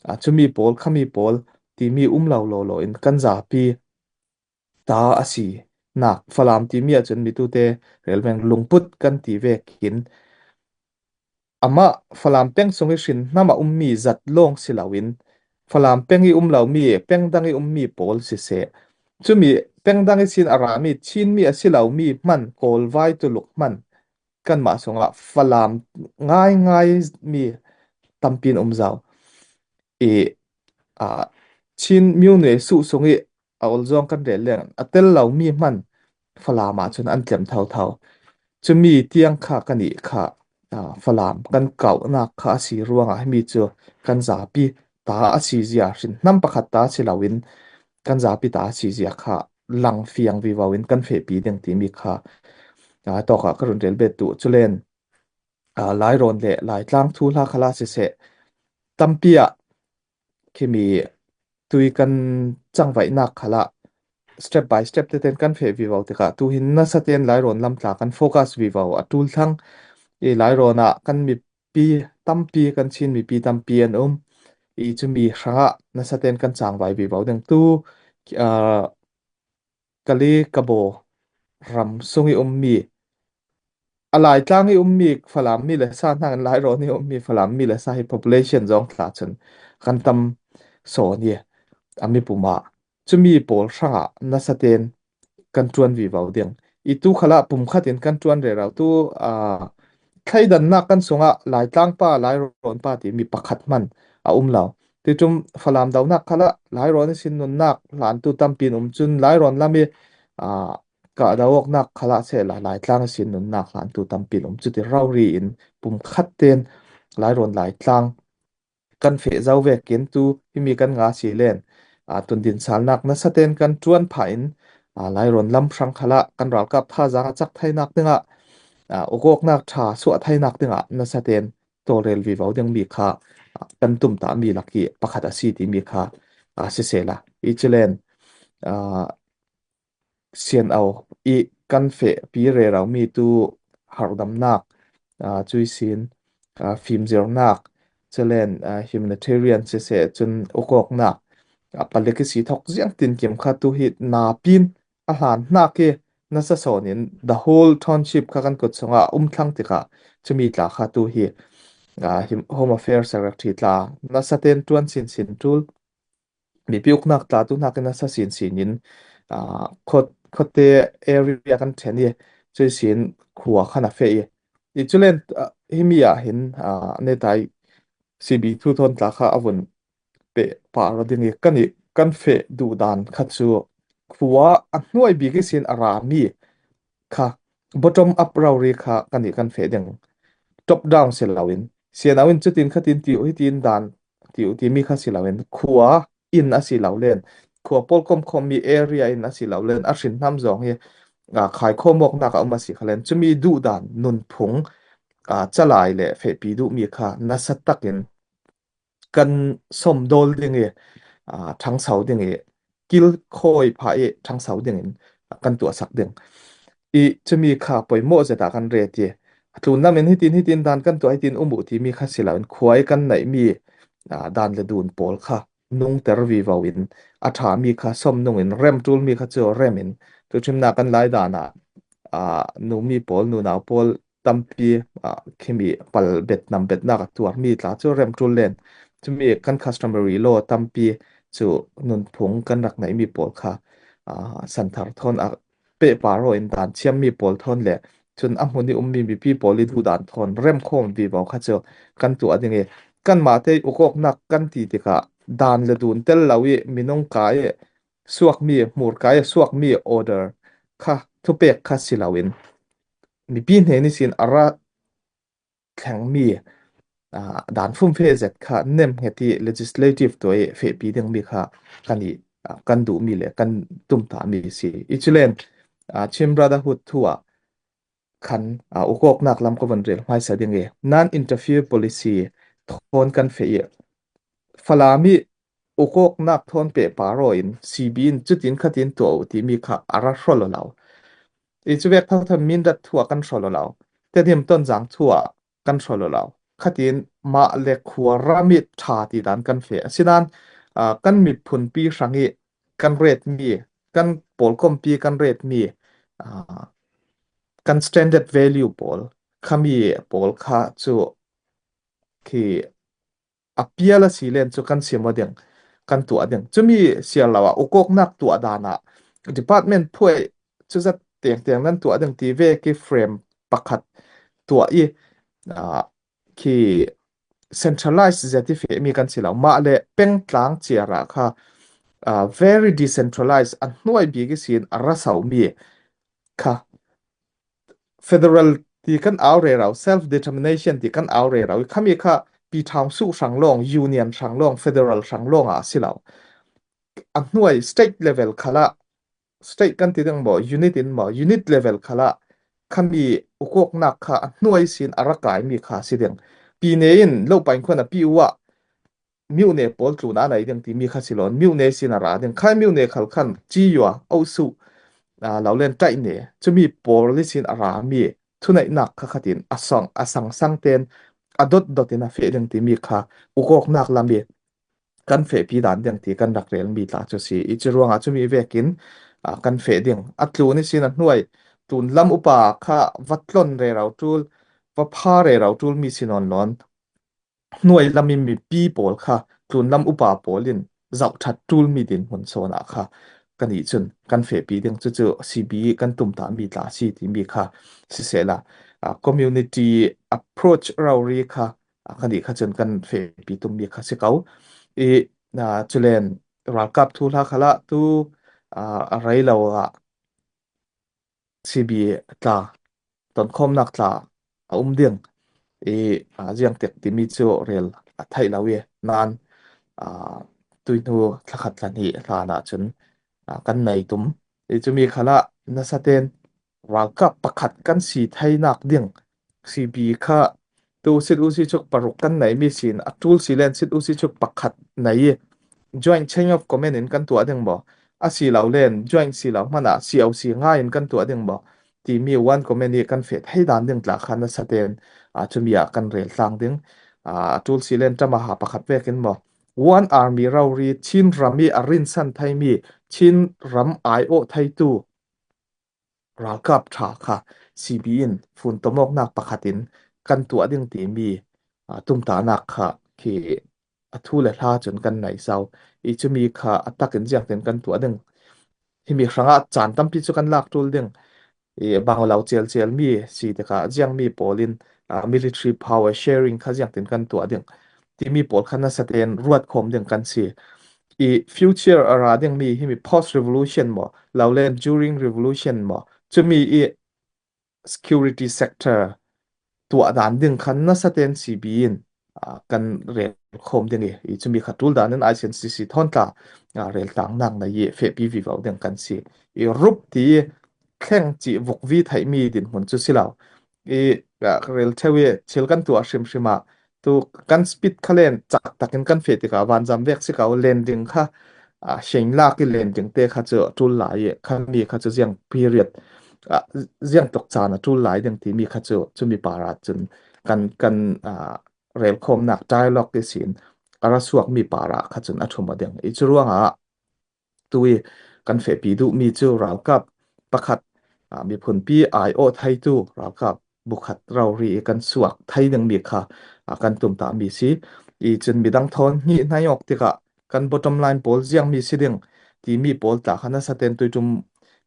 aa, cumi pawl, khami pawl timi um lo lawlaw in kan zapi ta a si nak Falam timi ah cun mitute relveng lungput kan ti vekin amah Falam peng sung i hrinhnam a ummi zat lawng si loin Falam peng i um lomi, peng dang i ummi pawl siseh, cumi peng dang ihsin a rami Chinmi a si lomi hman, Kawlvai tuluk hman kanmah sungah Falam ngaingai mi tampi in um zo. I, aa, Chin myone suh sung i a olzawng kan rel leng a tel lomi hman Falam ah cun an tlem thotho. Cumi tiang kha kan ih kha, aa, Falam kan kauhnak kha a si ruangah himi cu kan zapi ta a si zia, hrinhnam pakhat ta si loin kan zapi ta a si zia kha lang fiang vivo in kan fehpi ding timi kha, aa, tawkah ka run rel bet duh. Culen, aa, Lairawn le Laitlang thuhla khalah siseh, tampi ah khimi tui kan cangvaihnak khalah step by step teten kan feh vivo tikah tuhin nasa ten Lairawn lam tla kan focus vivo a ṭul thlang. I Lairawn ah kan mipi tampi, kan Chin mipi tampi an um. I cumi hrangah nasa ten kan cangvai vivo ding tu, aa, Kali Kabo ram sung i ummi, a Laitlang i ummi Falam mi le sa hnakin Lairawn i ummi Falam mi le sa hi population zong tla cun kan tam sawn i a mipum ah cumi pawl hrangah nasa ten kan ṭuan vivo ding. I tu khalah pumkhat in kan ṭuan rero tu, aa, thleidannak kan sungah Laitlang pa, Lairawn pa timi pakhat hman a um lo. Tuiṭum Falam dohnak khalah Lairawn ihsin nunnak hlantu tampi in um cun Lairawn lam i, aa, kahdo awknak khalah sehla Laitlang ihsin nunnak hlantu tampi in um. Cuti rori in pumkhat ten Lairawn Laitlang kan feh zo vekin tu himi kan nga si len, a, tundin salnak nasaten kan ṭuan pha in, a, Lairawn lam hrang khalah kan ralkap thazang a chak thainak dingah, a, ukawknak ṭha suah thainak dingah nasaten tawlrel vivo ding mi kha, a, kan tumtah mi lak i pakhat a si ti mi kha, a, sisela. I culen, a, sian au i kan feh pi rerau mi tu harhdamnak, a, cuisin, a, fimzirnak, culen, a, humanitarian siseh cun ukawknak, a, palik i si thok ziang tinkim kha tu hi napin a hlan hnak i nasa sawn in the whole township kha kan kut sungah a um thlang tikah cumi tla kha tu hi, a, him-, Home Affairs Secretary tla nasaten ṭuan sinsin ṭul mipi uknak tla tu hnakin a sa sinsin in, aa, khawt-, khawtte area kan ṭhen i, cuisin khua khan a feh i. I culen, aa, himi ah hin, aa, netai C B thu thawn tla kha a vun peh pah rawh ding i, kan i, kan feh duh dan kha cu khua a hnuai bik ihsin a rami kha bottom up rori kha kan i, kan feh ding. Top down si loin, sianau in cutin khatin ti uh hitin dan ti uh timi kha si loin, khua in a si lo len, khua pawl komkhawmmi area in a si lo len, a hrin hnam zawng hi, a, khaikhawm awknak a um a si kha len, cumi duh dan nunphung, a, calai le fehpi duhmi kha nasa takin kan sawmdawl ding i, a, ṭhangso ding i, kilkhawi pha i ṭhangso dingin kan tuahsak ding. I cumi kha poimawh zeta kan ret i, a tlunlam in hitin, hitin dan kan tuah, hitin um uh timi kha si loin, khua i kan neihmi, a, dan le dun pawl kha nungter vivo in, a ṭhami kha sawm nungin, rem ṭulmi kha cu rem in, tuṭhimnak kan lai dan ah, a, numi pawl, nunau pawl tampi, a, khimi pal bet nam betnak a tuarmi tla cu rem ṭul len. Cumi kan customary law tampi cu nunphung kan rak neihmi pawl kha, a, santhar thawn a pehpar aw in dan thiammi pawl thawn le cun a hmun i ummi mipi pawl i duhdan thawn remkhawm vivo kha cu kan tuah ding i, kanmah te ukawknak kan ti tikah dan le dun tel lo i minung ka i suakmi, hmur ka i suakmi order kha, thupek kha si loin, mipi hnen ihsin a ra thlengmi, aa, dan fumfe zet kha nemhnget i legislative tuah i fehpi dingmi kha kan i, aa, kan duhmi le kan tumtahmi si. I culen, aa, Chin Brotherhood thu ah khan, aa, ukawknak lam ka von rel hmaisa ding i, non-interfere policy thawn kan feh i, Falam i ukawknak thawn pehpar aw in C B in cutin khatin tuah uh timi kha a ra hrawl aw lo. I cuvek thotho Mindat thu ah kan hrawl aw lo. Tedim Tonzang thu ah kan hrawl aw lo. Khatin mah le khua ram i ṭha ti dan kan feh. Asinan, aa, kan miphunpi hrang i kan retmi, kan pawlkompi kan retmi, aa, kan standard value pawl, khami pawl kha cu khi a pial a si len cu kan sim aw ding, kan tuah ding. Cumi siar lo ah ukawknak tuah dan ah department phuai cu zat tengteng nan tuah ding ti ve ki frame pakhat tuah i, aa, khi centralized zet i fehmi kan si lo. Mah le pengtlang ciar ah kha, aa, very decentralized, a hnuai bik ihsin a ra somi kha federal ti kan au rero, self determination ti kan au rero i, khami kha pi thawng suh hrang lawng, union hrang lawng, federal hrang lawng ah a si lo. A hnuai state level khalah, state kan ti ding maw, unit in maw, unit level khalah khami ukawknak kha a hnuai sin a ra kaimi kha si ding. Pi ne in lo pain khuan a pi uh ah, myone pawl tlun a nei ding timi kha si loin, myone sin a ra ding. Khai myone khal khan ci yua, ausu, aa, lo len taih ne, cumi pawl i sin a rami thuneihnak kha khatin a sang, a sangsang ten a dot dot in a feh ding timi kha ukawknak lam i kan fehpi dan ding ti kan rak relmi tla cu si. I cu ruangah cumi vekin, aa, kan feh ding. A tlun i sin a hnuai, tlun lam upa kha va tlon rero ṭul, va pha rero ṭulmi si nawn loin, hnuai lam i mipi pawl kha tlun lam upa pawl in zoh ṭhat ṭulmi dinhmun sawn ah kha kan i cun kan fehpi ding. Cucu C B kan tumtahmi tla si timi kha sisehla, aa, community approach rori kha, aa, kan i kha cun kan fehpi tummi kha si ko. I, aa, culen ralkap thuhla khalah tu, aa, a rei lo ah C B tla, tonkhawmnak tla a um ding i, aa, ziangtik timi cu rel a theih lo i, nan, aa, tuihnu thla khat thla hnih hlan ah cun, aa, kan nei tum. I cumi khalah nasaten ralkap pakhat kan si theinak ding, C B kha tu sit U C cuk paruk kan neimi sin, a ṭul si len sit U C cuk pakhat nei i joint chain of command in kan tuah ding maw? A si lo len joint si lo hmanah C O C ngai in kan tuah ding maw? Timi one command i kan feh thei dan ding tla kha nasaten, aa, cumi ah kan rel tlang ding. Aa, a ṭul si len ṭam a ha pakhat vekin maw? One army rori Chin ram i a rinsan theimi, Chin ram aiawh theitu ralkap ṭha kha C B in fun tomawknak pakhat in kan tuah ding timi, aa, tumtahnak kha khi a thu le hla cun kan nei sau. I cumi kha a takin ziangtin kan tuah ding. Himi hrangah caan tampi cu kan lak ṭul ding. I bang lo celcel mi si tikah ziangmi pawl in, aa, military power sharing kha ziangtin kan tuah ding timi pawl kha nasaten ruat khawm ding kan si. I future a ra dingmi himi post revolution maw, lo len during revolution maw, cumi i security sector tuah dan ding khan nasaten C B in, aa, kan rel khawm ding i, i cumi kha ṭul dan in I C N C C thawn tla, aa, rel tlang nak na i fehpi vivo ding kan si. I rup ti thleng cih vukvi theihmi dinhmun cu si lo. I, aa, rel ṭheu i thil kan tuah hrimhrim ah tu kan speed kha len cak takin kan feh tikah vanzam vek si ko, landing kha, aa, heng lak i landing te kha cu a ṭul lai i khami kha cu ziang period, aa, ziang tuk caan a ṭul lai ding timi kha cu cumi par ah cun kan, kan, aa, relkhawmnak dialogue ihsin a ra suakmi par ah kha cun a ṭhum aw ding. I cu ruangah tu i kan fehpi duhmi cu ralkap pakhat, aa, miphunpi aiawh theitu ralkap bukhat rori i kan suak thei dingmi kha, aa, kan tumtahmi si. I cun midang thawn hnih hnai awk tikah kan bottom line pawl ziangmi si ding timi pawl tla kha nasaten tuiṭum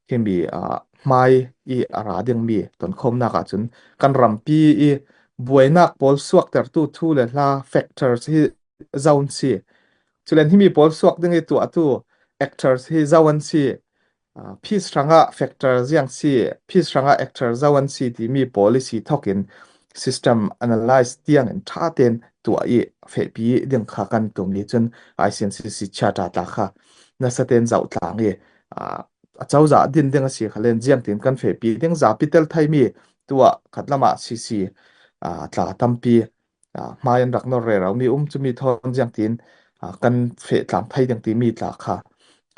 himi, aa, hmai i a ra dingmi tonkhawmnak ahcun kan rampi i buainak pawl suaktertu thu le hla factors hi zo an si. Culen himi pawl suak ding i tuahtu actors hi zo an si. Aa, peace hrangah factor ziang si, peace hrangah actor zo an si timi policy thokin system analyse tiangin ṭha tein tuah i fehpi ding kha kan tum i cun I C N C C charter tla kha nasaten zoh tlang i, aa, a cozah din ding a si kha len ziangtin kan fehpi ding zapi tel theimi tuah khat lamah C C, aa, tla tampi, aa, hmai an rak nor rero mi um cumi thawn ziangtin, aa, kan feh tlang thei ding timi tla kha,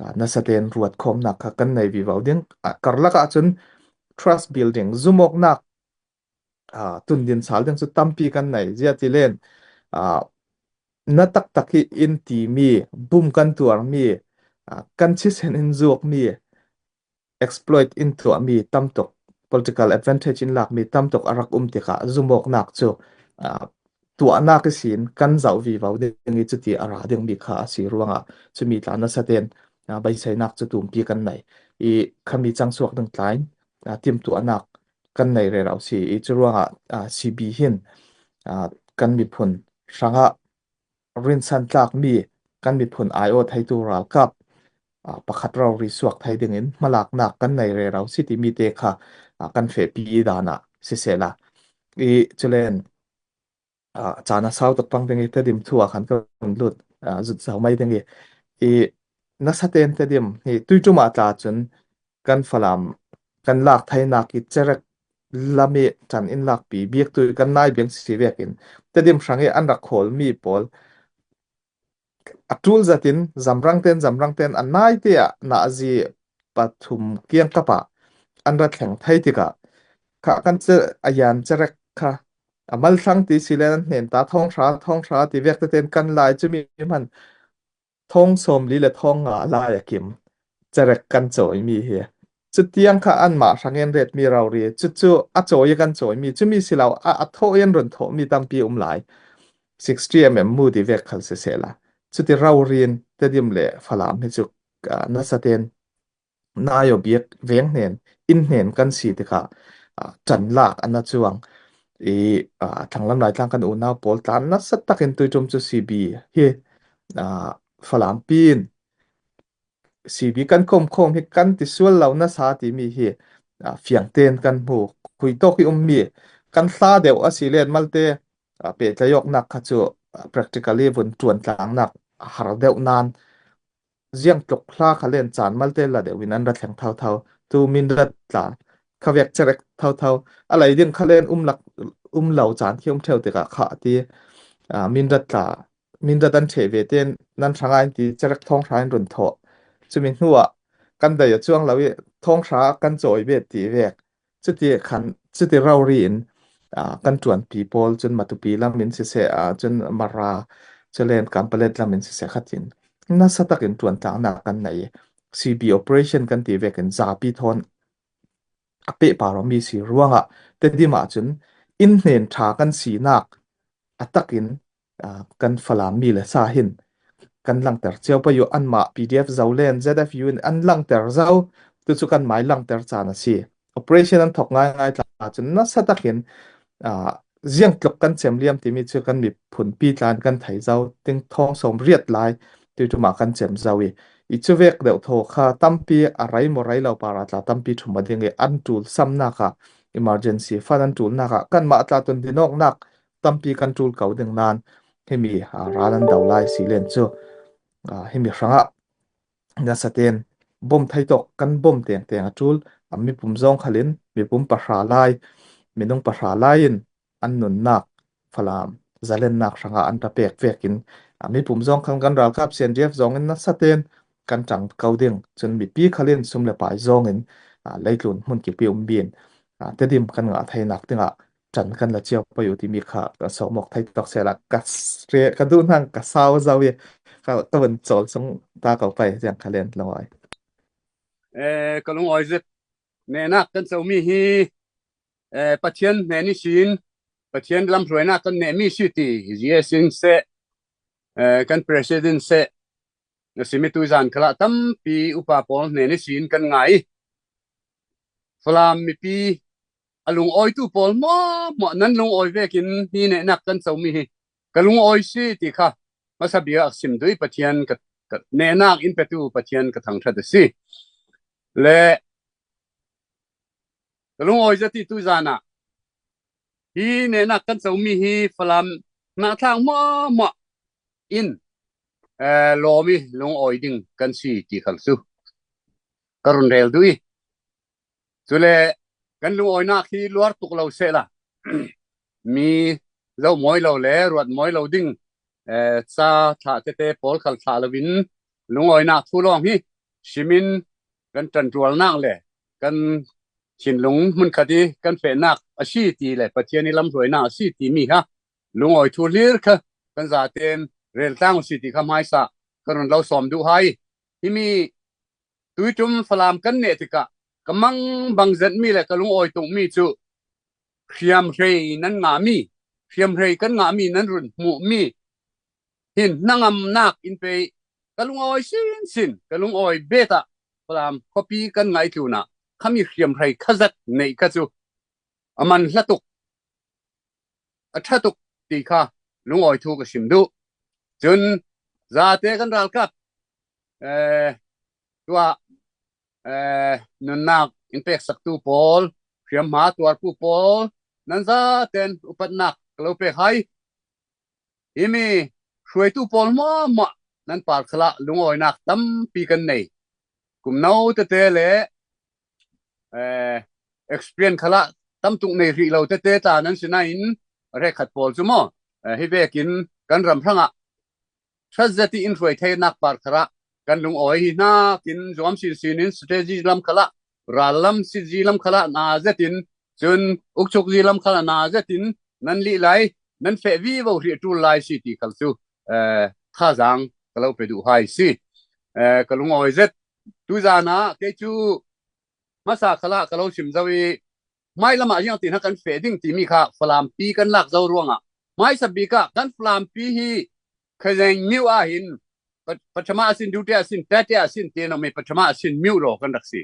aa, nasaten ruat khawmnak kha kan nei vivo ding. Aa, karlak ahcun trust building, zumawknak, aa, tundin sal ding cu tampi kan nei. Ziah ti len, aa, na taktak hi in timi, bum kan tuarmi, aa, kan thisen in zuakmi, exploit in tuahmi tam tuk, political advantage in lakmi tam tuk a rak um tikah zumawknak cu, aa, tuahnak ihsin kan zoh vivo ding i cuti a ra dingmi kha a si ruangah cumi tla nasaten, aa, beiseinak cu tumpi kan nei. I khami cang suak ding tlain, aa, timtuahnak kan nei rero si i cu ruangah, aa, C B hin, aa, kan miphun hrangah rinsan tlakmi kan miphun aiawh theitu ralkap, aa, pakhat rori suak thei dingin hmalaknak kan nei rero si timi te kha, aa, kan fehpi dan ah sisehla. I culen, aa, caan a sau tuk pang ding i Tedim thu ah khan kan lut, aa, zut zo mai ding i, i nasaten Tedim hi tuiṭum ah tla cun kan Falam kan lak theinak i cerek lam i ṭan in lakpi bik tu i kan nai beng si vekin Tedim hrang i an rak khawlmi pawl a ṭul zatin zamrang ten, zamrang ten a naite ah nazi pathum kiangkap ah an ra thleng thei tikah kha kan ce-, a yan cerek kha a malthlang ti si le an hnen ta thawng hra, thawng hra ti vek teten kan lai cumi hman thawng sawmli le thawng nga lai a kim cerek kan cawimi hi. Cutiang kha anmah hrang in retmi rori, cucu a cawi kan cawimi, cumi si lo, a, a thawh in run thawhmi tampi um lai. Sixty M M mu ti vek khal sisehla. Cuti rori in Tedim le Falam hi cu, aa, nasaten nai aw bik veng hnen, inn hnen kan si tikah, aa, ṭan lak an a cuang. I, aa, thlanglam Laitlang kan unau pawl tla nasa takin tuiṭum cu C B hi, aa, Falampi in C B kan khawmkhawm hi kan ti sual lo nasa timi hi, aa, fiang tein kan hmu. Khui tawk i ummi kan hla deuh a si len malte, aa, pehtlaih awknak kha cu, aa, practically vun ṭuan tlangnak a har deuh nan, ziangtluk hla kha len caan malte la deuh in an ra thleng thotho. Tu Mindat tla kha vek cherek thotho. A lei ding kha len um lak, um lo caan khi um theu tikah kha ti, aa, Mindat tla, Mindat an theh ve ten nan hrang ai ti cherek thawng hra in run thawh. Cumi hnuah kan dai a chuang lo i thawng hra kan cawi ve ti vek. Cuti khan, cuti rori in, aa, kan ṭuanpi pawl cun Matupi lam in siseh, aa, cun Mara, Chalen, Kanpalet lam in siseh khatin nasa takin ṭuantlangnak kan nei. C B operation kan ti vekin zapi thawn a pehpar awmi si ruangah Tedim ah cun inn hnen ṭha kan sinak a takin, aa, kan Falam mi le sa hin kan langter cio pei uh. Anmah P D F Zoland, Z F U in an langter zo, tu cu kan mai langter caan a si. Operation an thawk ngaingai tla cun nasa takin, aa, ziangtluk kan cem liam timi cu kan miphunpi tla in kan thei zo. Ting thawng sawm riat lai tuiṭum ah kan cem zo i, i cu vek deuh thaw kha tampi a rei maw rei lo par ah tla tampi ṭhum a ding i an ṭul samnak ah, emergency fund an ṭulnak ah kanmah tla tun dinawknak tampi kan ṭul ko ding nain himi, aa, ral an do lai si len cu, aa, himi hrangah nasa tein bom thei tawk kan bom tengteng a ṭul, a mipum zawng khalin mipum pahra lai, minung pahra lai in an nunnak Falam zalennak hrangah an ra pek vekin, aa, mipum zawng khan kan ralkap C N D F zawng in nasa tein kan ṭang ko ding. Cun mipi khalin sum le pai zawng in, aa, leitlun hmun kipi um bin, aa, Tedim kan ngah theinak dingah ṭan kan la cio pei uh timi kha ka sawmawk thei tawk sehla ka re-, ka duh hna ka sau zo i ka, ka vun cawl sung ta ko pei ziang kha len lungawi. Eh, ka lungawi zet nehnak kan comi hi, eh, Pathian hnen ihsin, Pathian lamhruainak kan nehmi si ti, G S in seh, eh, kan president seh, na simi tuizan khalah tampi upa pawl hnen ihsin kan ngai i Falam mipi a lungawitu pawl hmuahhmuah nan lungawi vekin hi nehnak kan comi hi ka lungawi si ti kha hmasa bia a sim duh i Pathian ka, ka nehnak in petu Pathian ka thangṭhat a si. Le ka lungawi zet i tuizan ah hi nehnak kan comi hi Falam hnahtlang hmuahhmuah in, eh, lawm i lungawi ding kan si ti khal cu ka run rel duh i, cule kan lungawinak hi luar tuk lo sehla mi zoh mawi lo le ruat mawi lo ding, eh, ca thlah tete pawl khal thlah loin lungawinak thu lawng hi simin kan ṭanṭualnak le kan thinlung hmunkhat i kan fehnak a si ti le Pathian i lamhruainak a si timi kha lungawi thu hlir kha kan zaten rel tlang uh si ti kha hmaisa kan run lo sawm duh hai. Himi tuiṭum Falam kan neh tikah ka mangbang zetmi le ka lungawi tukmi cu hriamhrei nan ngahmi, hriamhrei kan ngahmi nan run hmuhmi hin hnangamnak in pei ka lungawi sinsin, ka lungawi bet ah Falam khuapi kan ngaihtlun ah khami hriamhrei khazat neih kha cu a man hla tuk, a ṭha tuk ti kha lungawi thu ka sim duh. Cun zate kan ralkap, eh, tuah, eh, nunnak in peksaktu pawl, hriamhma tuarpu pawl, nan zaten upatnak ka lo pek hai. Himi hruaitu pawl hmuahhmuah nan par khalah lungawinak tampi kan nei. Kumno tete le, eh, experience khalah tam tuk nei rih lo tete tla nan si nain, a hrekkhat pawl cu maw, eh, hi vekin kan ram hrangah ṭha zet i in hruai theinak par khalah kan lungawi hi hnakin zuam sinsin in strategy lam khalah, ral lam sitzi lam khalah na zetin, cun ukchukzi lam khalah na zetin nan lih lai, nan feh vivo hrih ṭul lai si ti khal cu, eh, thazaang ka lo pe duh hai si. Eh, ka lungawi zet. Tuzan ah kei cu hmasa khalah ka lo sim zo i, hmai lamah ziang tin ha kan feh ding timi kha Falampi kan lak zo ruangah hmaisa bik ah kan Falampi hi Khazeng miu ah hin, pa-, pathama a sin, dutia a sin, tatia a sin, tin mi pathama a sin miu raw kan rak si.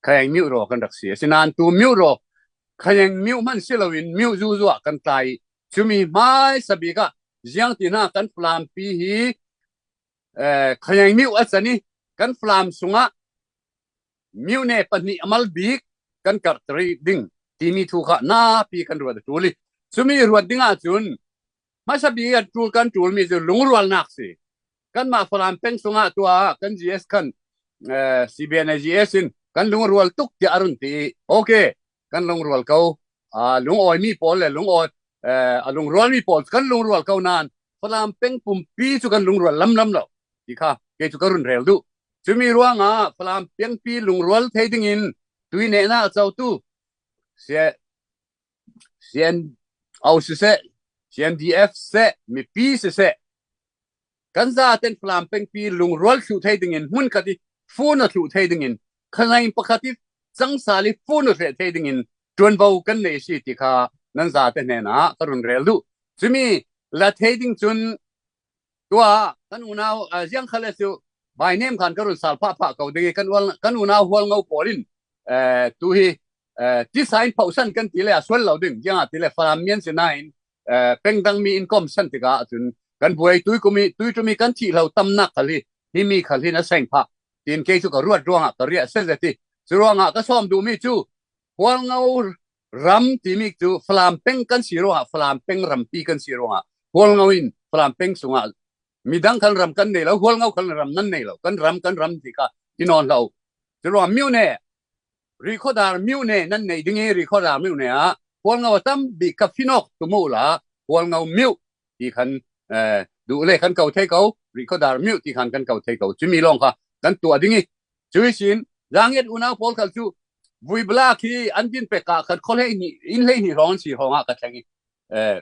Khazeng miu raw kan rak si. Asinain tu miu raw Khazeng miu hman si loin miu zuzuah kan tlai. Cumi hmaisa bik ah ziang tin ha kan Falampi hi, eh, Khazeng miu a can i kan Falam sungah miu ne pahnih a mal bik kan karh rih ding timi thu kha napi kan ruat a ṭul i, cumi ruat ding ahcun hmasa bik a ṭul kan ṭulmi cu lungrualnak si. kanmah Falam peng sungah tua kan G S khan, eh, C B N A G S in kan lungrual tuk tiah a run ti. Ok, kan lungrual ko. Ah, lungawi mi pawl le lungawi, eh, a lungrual mi pawl kan lungrual ko nan Falam peng pumpi cu kan lungrual lamlam lo ti kha kei cu ka run rel duh. Cumi ruangah Falam pengpi lungrual thei dingin tuineihnak a cotu C N O siseh, C N D F seh, mipi siseh, kan zaten Falam pengpi lungrual thluh thei dingin, hmunkhat i fun a thluh thei dingin, khazain pakhat i cangsal i fun a hreh thei dingin ṭuanvo kan nei si ti kha nan zate hnenah ka run rel duh. Cumi la thei ding cun tua kan unau, ah, ziang khal le cu bainem khan ka run sal phah phah ko ding i kan ual-, kan unau Hualngo pawl in, eh, tu hi, eh, tisa in phauhsan kan ti le a sual lo ding, ziangah ti le Falam mian si nain, eh, pengdang mi in kawmsan tikah cun kan buai tuikum i, tuiṭum i kan thih lo tamnak khal hi, himi khal hi na seng phah, tin kei cu ka ruat ruangah ka riah set zet i, cu ruangah ka sawm duhmi cu Hualngo ram timi cu Falam peng kan si ruangah, Falam peng rampi kan si ruangah, Hualngo in Falam peng sungah midang kan ram kan nei lo, Hualngo kan ram nan nei lo, kan ram, kan ram ti kha ti nawn hlah uh. Cu ruangah myone, Rihkhawdar myone nan nei ding i, Rihkhawdar myone ah Hualngo a tam bik ka finawk tu mu la, Hualngo myo ti khan, eh, duh le kan ko thei ko, Rihkhawdar myo ti khan kan ko thei ko. Cumi lawng kha kan tuah ding i, cu ihsin Zangiat unau pawl khal cu Vuibla khi an din pek ah khan khaw hlei hnih, inn hlei hnih hrawng an si hrawngah ka thleng i, eh,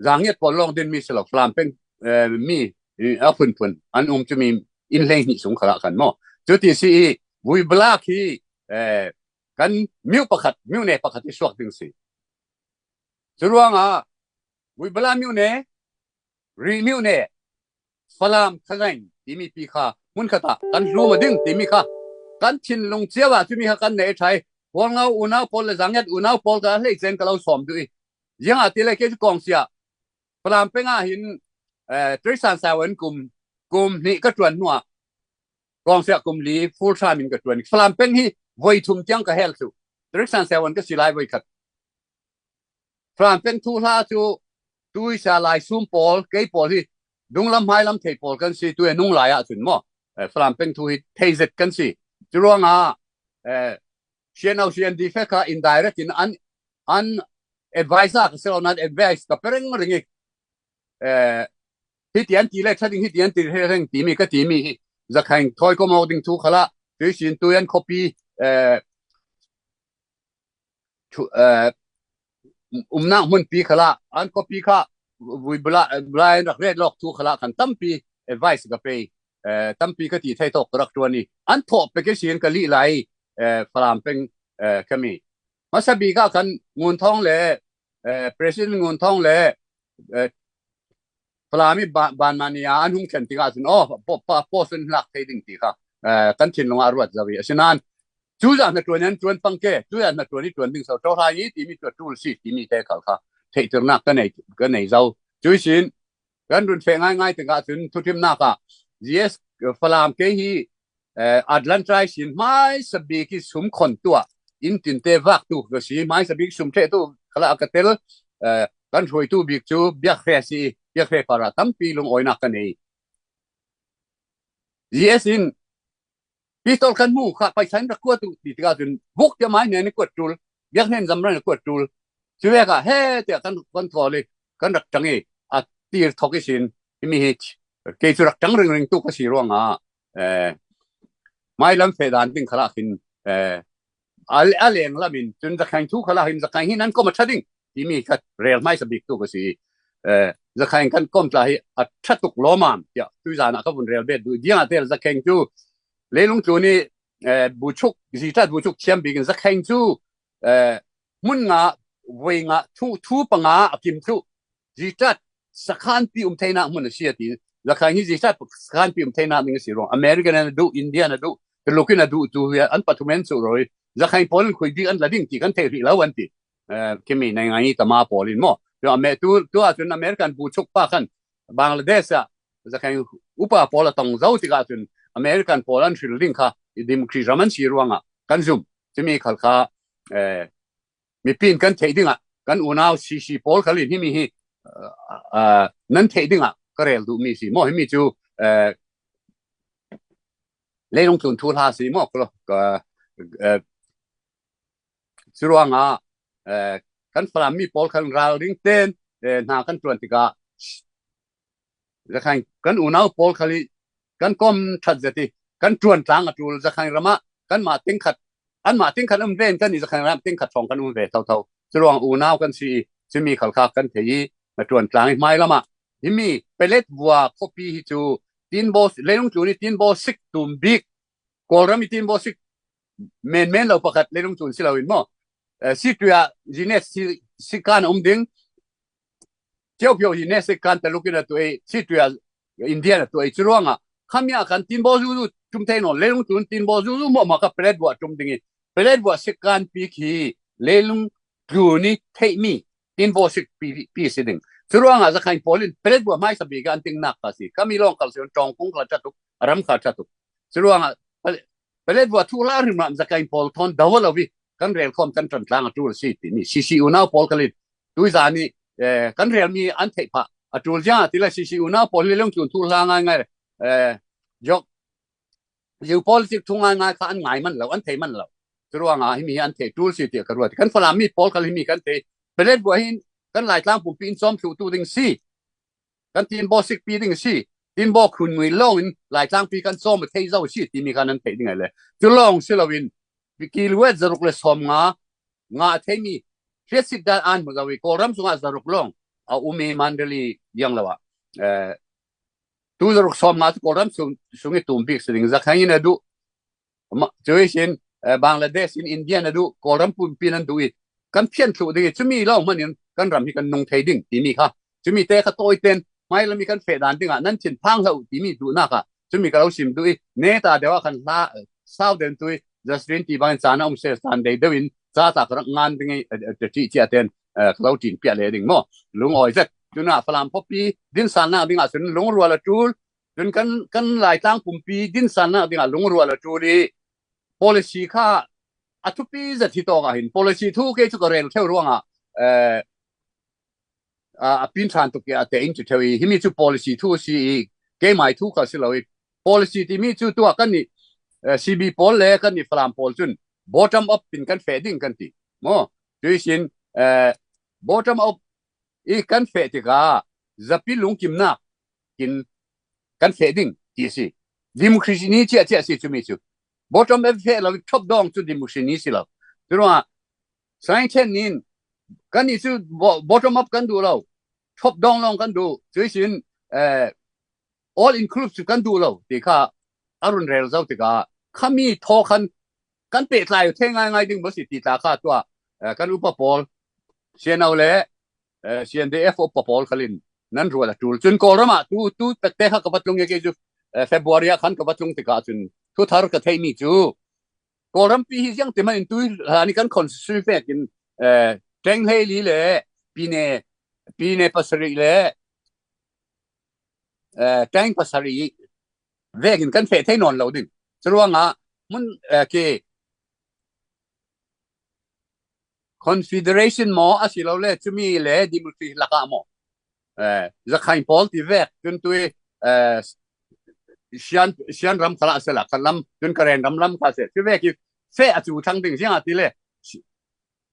Zangiat pawl lawng din mi si lo, Falam peng, eh, mi, eh, a phunphun an um cumi inn hlei hnih sung khalah khan maw. Cuti si i, Vuibla khi, eh, kan myo pakhat, myone pakhat i suak ding si. Cu ruangah Vuibla myone, Rih myone, Falam khazain timi pi kha hmunkhat ah kan hlum a ding timi kha kan thinlung cio ah cumi kha kan nei ṭhai. Hualngo unau pawl le Zangiat unau pawl kha hleicen ka lo sawm duh i, ziangah ti le kei cu kawngsiah Falam peng ah hin, eh, Tristan Sawan kum, kum hnih ka ṭuan hnuah kawngsiah kum li full time in ka ṭuan. Falam peng hi voi thum tiang ka hel cu. Tristan Sawan ka si lai voi khat. Falam peng thuhla cu tuisa lai sum pawl, kei pawl hi dunglam hmailam thei pawl kan si, tu e nung lai ah cun maw, eh, Falam peng thu hi thei zet kan si. Cu ruangah, eh, C N O, C N D F kha indirect in an, an advice ah ka si lo nan advice ka pe ringring i, eh, hiti an ti le ṭha ding, hiti an ti le ṭha ding timi ka timi hi Zakhaing thawi kawm awk ding thu khalah, tuisin tui an khuapi, eh, thu, eh, umnak hmunpi khalah an khuapi kha Vuibla, eh, Brian rak ret lawk thu khalah khan tampi advice ka pei, eh, tampi ka ti thei tawk ka rak ṭuan i, an thawh pek i sin ka lih lai, eh, Falam peng, eh, ka mi. Hmasa bik ah khan Ngun Thawng le, eh, President Ngun Thawng le, eh, Falam i ba-, banmania an hung thlen tikah cun, aw, po-, pa-, post an lak thei ding ti kha, eh, kan thinlung ah a ruat zo i. Asinain, cuzah hna ṭuan an ṭuan pang ke, cuzah hna ṭuan i ṭuan ding so, ṭawhra i timi cu a ṭul si, timi te khal kha, theihternak ka nei, ka nei zo. Cu ihsin, kan run feh ngaingai tikah cun, thuṭhimnak ah, G S Falam kei hi, eh, Atlanta ihsin hmaisa bik i sum khon tuah, in tinte vak tu ka si, hmaisa bik sum ṭheh tu khalah ka tel, eh, kan hruaitu bik cu biak hre si, biak hre parah tampi lungawinak ka nei. G S in pistol kan hmu kha, paisa in rak kuat uh ti tikah cun, buk tiah mai hnen i kuat ṭul, biak hnen zamran i kuat ṭul. Cu vek ah, he tiah kan, kan thawl i, kan rak ṭang i, a tir thawk ihsin, himi hi, kei cu rak ṭang ringring tu ka si ruangah, eh, mailam feh dan ding khalah khin, eh, a, a leng lam in, cun Zakhaing thu khalah hin, Zakhaing hi nan kawm a ṭha ding, timi kha rel hmaisa bik tu ka si. Eh, Zakhaing kan kawm tla hi a ṭha tuk lawmam, tiah tuizan ah ka vun rel bet duh. Ziangah tel Zakhaing cu leilung tlun i, eh, buchuk, zitat buchuk thiam bik in Zakhaing cu, eh, hmun nga, voi nga, thu, thu panga a kim thluh. Zitat sakhanpi um theinak hmun a si a ti. Zakhaing hi zitat sakhanpi um theinak ding a si ruang. American an a duh, Indian a duh, Tuluk in a duh tu hi an pathum an cuh roi. Zakhaing pawl in khui bik an la ding ti kan thei rih lo an ti. Eh, kimi nei ngai tama pawl in maw. Tu Ame-, tu, tu ah cun American buchuk pa khan Bangladesh ah Zakhaing upa pawl a tong zo tikah cun American pawl an hril ding kha i democracy ram an si ruangah kan zum. Cumi khal kha, eh, mipi in kan theih dingah, kan unau C C pawl khal in himi hi, ah, ah, nan theih dingah ka rel duhmi si maw. Himi cu, eh, Leilung tlun thu hla si maw, ka lo, ka, eh, curuangah, eh, kan Falam mi pawl khan ral ring ten, eh, hna kan ṭuan tikah, Zakhain kan unau pawl khal i kan kawm ṭhat zet i kan ṭuan tlang a ṭul. Zakhain ramah kanmah teng khat, anmah teng khat um ven, kan i Zakhain ram teng khat thawng kan um ve thotho. Curuang unau kan si i cumi khal kha kan thei i na ṭuan tlang i hmai lamah himi Pelet vua khuapi hi cu Tinbaw, Leilung tlun i Tinbaw sik tum bik, Kawlram i Tinbaw sik menmen lo pakhat Leilung tlun si loin maw, eh, Situya Zines si, si kan a um ding, Ciopio hi ne sik kan Taluk in a tuai, Situya India in a tuai. Curuangah khami ah khan Tinbaw zuzu tum thei nawn, Leilung tlun Tinbaw zuzu mawhmawh kha Pelet vua tum ding i, Pelet vua sik kan pi khi Leilung tlun i theihmi Tinbaw sik pi, pi si ding. Curuangah Zakhain pawl in Pelet vua hmaisa bik an tingnak kha si. Khami lawng khal si un ṭawng kung khal ṭha tuk, a ram khal ṭha tuk. Curuangah Pelet vua thu hla hrimhrim Zakhain pawl thawn do lo i kan rel khawm kan ṭuan tlang a ṭul si timi C C unau pawl khal in tuizan i, eh, kan relmi an theih phah a ṭul ziang a ti le C C unau pawl hi Leilung tlun thu hla ngaingai, eh, jok ziu politik thu ngaingai kha an ngai man lo, an thei man lo. Curuangah himi hi an thei ṭul si ti ka ruat. Kan Falam mi pawl khal himi kan thei. Pelet vua hin kan Laitlang pumpi in cawm thluh tu ding si. Kan Tinbaw sik pi ding si. Tinbaw khun ngui lawng in Laitlang pi kan cawm a thei zo si timi khan an thei ding ai le. Cu lawng si loin kiluet zaruk le sawm nga, nga a theimi hriatsit dan an hmu zo i Kawlram sungah zaruk lawng a um i Mandalay ziang lo ah, eh, tu zaruk sawm nga cu Kawlram sung, sung i tum bik si ding. Zakhain in a duh, ma, cu ihsin, eh, Bangladesh in India in a duh, Kawlram pumpi in an duh i kan phian thluh ding i cumi lawng hman in kan ram hi kan nung thei ding timi kha. Cumi te kha tawi ten hmailam i kan feh dan dingah nan thin phang hlah uh timi duhnak ah cumi ka lo sim duh i neta deuh ah khan hla, eh, sau den tu i Jasrin ti bangin caan a um se caan dei deuh in ca ta ka rak ngan ding i, eh, eh, ṭih cia ten, eh, ka lo ṭin piah le ding maw? Lungawi zet. Tunah Falam khuapi dinsannak dingah cun lungrual a ṭul. Cun kan, kan Laitlang pumpi dinsannak dingah lungrual a ṭul i policy kha a thupi zet hi tawk ah hin policy thu kei cu ka rel ṭheu ruangah, eh, a, a pin ṭhan tuk i a te in cu ṭheu i himi cu policy thu si i keimai thu kha si lo i policy timi cu tuah kan nih, eh, C B pawl le kan nih Falam pawl cun bottom up in kan feh ding kan ti maw? Cu ihsin, eh, bottom up i kan feh tikah zapi lungkimnak in kan feh ding ti si. Democracy ni ciahciah si cumi cu. Bottom up feh lo, top down cu democracy ni si lo. Curuangah Science nin kan nih cu bo-, bottom up kan duh lo, top down lawng kan duh. Cu ihsin, eh, all inclusive kan duh lo ti kha a run rel zo tikah khami thaw khan kan pehtlai uh thei ngaingai ding maw si ti tla kha tuah, eh, kan upa pawl, C N O le, eh, C N D F upa pawl khalin nan ruat a ṭul. Cun Kawlram ah tu, tu pekte kha ka va tlung i kei cu, eh, February ah khan ka va tlung tikah cun thuthar ka theihmi cu Kawlram pi hi ziang ti hmanh in tu hlan i kan constitution vekin, eh, ṭeng hleili le pine, pine pasarih le, eh, ṭeng pasarih vekin kan feh thei nawn lo ding. Curuangah hmun, eh, ke confederation maw a si lo le cumi le democracy lakah maw, eh, Zakhain pawl ti vek cun tui, eh, Sian, Sian ram khalah a si la, khan lam cun Karen ram lam kha a si. Cu vek i feh a cu thang ding ziang a ti le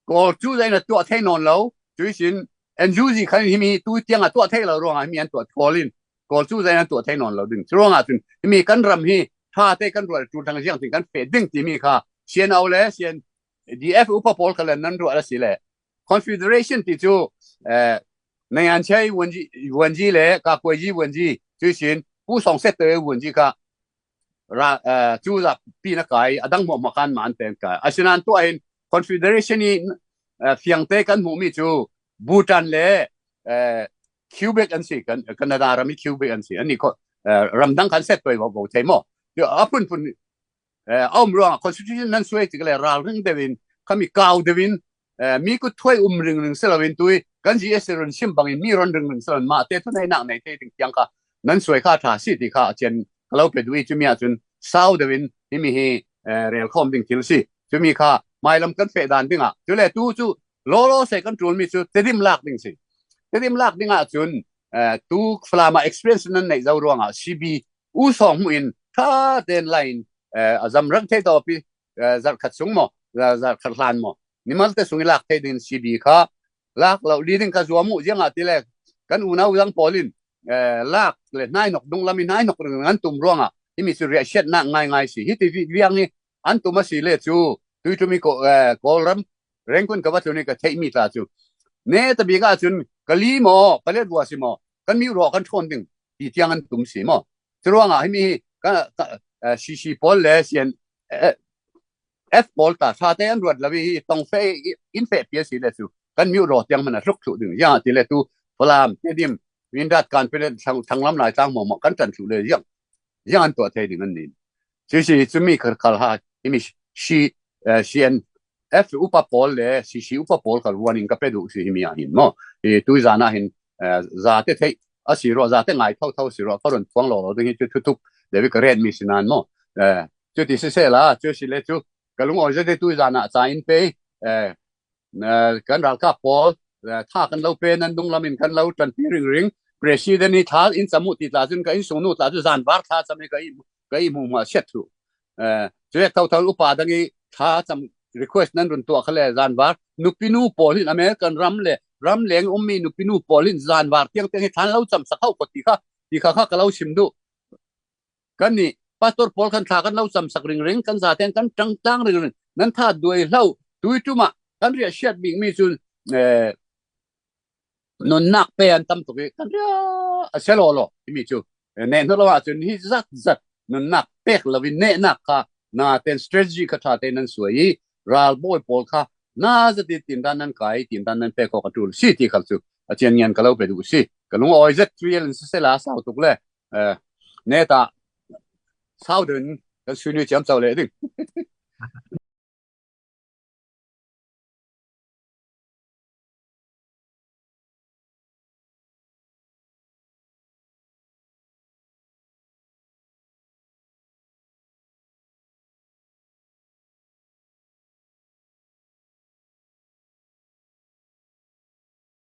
Kawl cu zei na tuah thei nawn lo. Cu ihsin N U G khan himi tu tiang a tuah thei lo ruangah himi an tuah Kawl in Kawl cu zei na tuah thei nawn lo ding. Cu ruangah cun himi kan ram hi ṭha te kan ruat ṭul thang ziang tin kan feh ding timi kha C N O le C N D F upa pawl kha le nan ruat a si le Confederation ti cu, eh, Nai Ngan Chai Wunji, Wunji le Ka Kuai Ji Wunji cu ihsin Pu Sawng Set Te Wunji kha ra, eh, cu zapi na kai, a dang hmuahhmuah khan man ten kai. Asinain tuah hin Confederation i, eh, fiangte kan hmuhmi cu Bhutan le, eh, Quebec an si, kan, Canada ram i Quebec an si. An nih kho, eh, ramdang kan set pei vo, vo thei maw? Cu a phunphun, eh, a um ruangah constitution nan suai tik le ralring deuh in, khami kau deuh in, eh, mi kut thuai um ringring si loin tui, kan G S T run sim bangin mi ron ringring si loin mahte thuneihnak nei thei ding tiang kha nan suai kha ṭha si ti kha a cian ka lo pe duh i cumi ah cun sau deuh in himi hi, eh, rel khawm ding thil si. Cumi kha hmailam kan feh dan dingah. Cule tu cu lawlaw se kan ṭulmi cu Tedim lak ding si. Tedim lak dingah cun, eh, tu Falam ah experience nan neih zo ruangah C B U Sawng hmuh in ṭha ten lai in eh, a zam rang thei tawpi, eh, zarh khat sung maw, zarh khat hlan maw, mimalte sung i lak thei ding C B kha lak lo li ding ka zuam uh, ziangahtile kan unau zang pawl in, eh, lak le hnainok dunglam i hnainok ring an tum ruangah himi cu riahsiatnak ngaingai si. Hiti viang hi an tum a si le cu Tuiṭum i Ko-, eh, Kawlram Rengkun ka va tlun i ka theihmi tla cu, neta bik ahcun ka li maw, ka let vua si maw, kan miuh rawh kan ṭhawn ding ti tiang an tum si maw. Curuangah himi hi ka, ka, eh, C C pawl le C N, eh, F pawl ta ṭhate an ruat lo i hi tong feh i, in feh pia si le cu kan miuh rawh tiang hman a hluk thluh ding. Ziangahtile tu Falam, Tedim, Mindat, Kanpetlet, Thang-, Thanglam, Laitlang maw maw kan ṭan thluh le ziang, ziang an tuah thei ding an nin. Cusi cumi khal, khal ha, himi C, eh, C N F upa pawl le C C upa pawl khal ruanin ka pe duh si himi ah hin maw. Hi tui zan ah hin, eh, zate theih a si ruah, zate ngai thotho si ruah, ka run phuang lawlaw ding hi cu thuthup David ka retmi si nan maw. Eh, cuti sisehla, cu si le cu ka lungawi zate tui zan ah ca in pe, eh, eh, kan ralkap pawl, eh, tha kan lo pe nan dunglam in kan lo ṭanpi ringring. President i thla in cam uh ti tla cun ka innsung nu tla cu zanvar thla cam i ka i, ka i hmuhmuah siat thluh. Eh, cu vek thotho upa dang i thla cam request nan run tuah kha le zanvar nupinu pawl hin American ram le ram leng ummi nupinu pawl hin zanvar tiang tiang hi thlan lo camsak hauh ko ti kha, ti kha kha ka lo sim duh. Kannih pastor pawl khan thla kan lo camsak ringring, kan zaten kan ṭangtlang ringring, nan tha duai hlo, Tuiṭum ah kan riahsiat bikmi cun, eh, nunnak pe an tam tuk i kan riah a sia lawlaw timi cu, eh, neh hnu lo ahcun hi zat zat nunnak pek lo in nehnak kha naten strategy kha ṭha tein nan suai i ralbawi pawl kha na zat i tindan nan kai, tindan nan pek awk a ṭul si ti khal cu a cian ngian ka lo pe duh si. Ka lungawi zet cu in sisehla sau tuk le, eh, neta sau dun kan sui nui ciamco leh ding.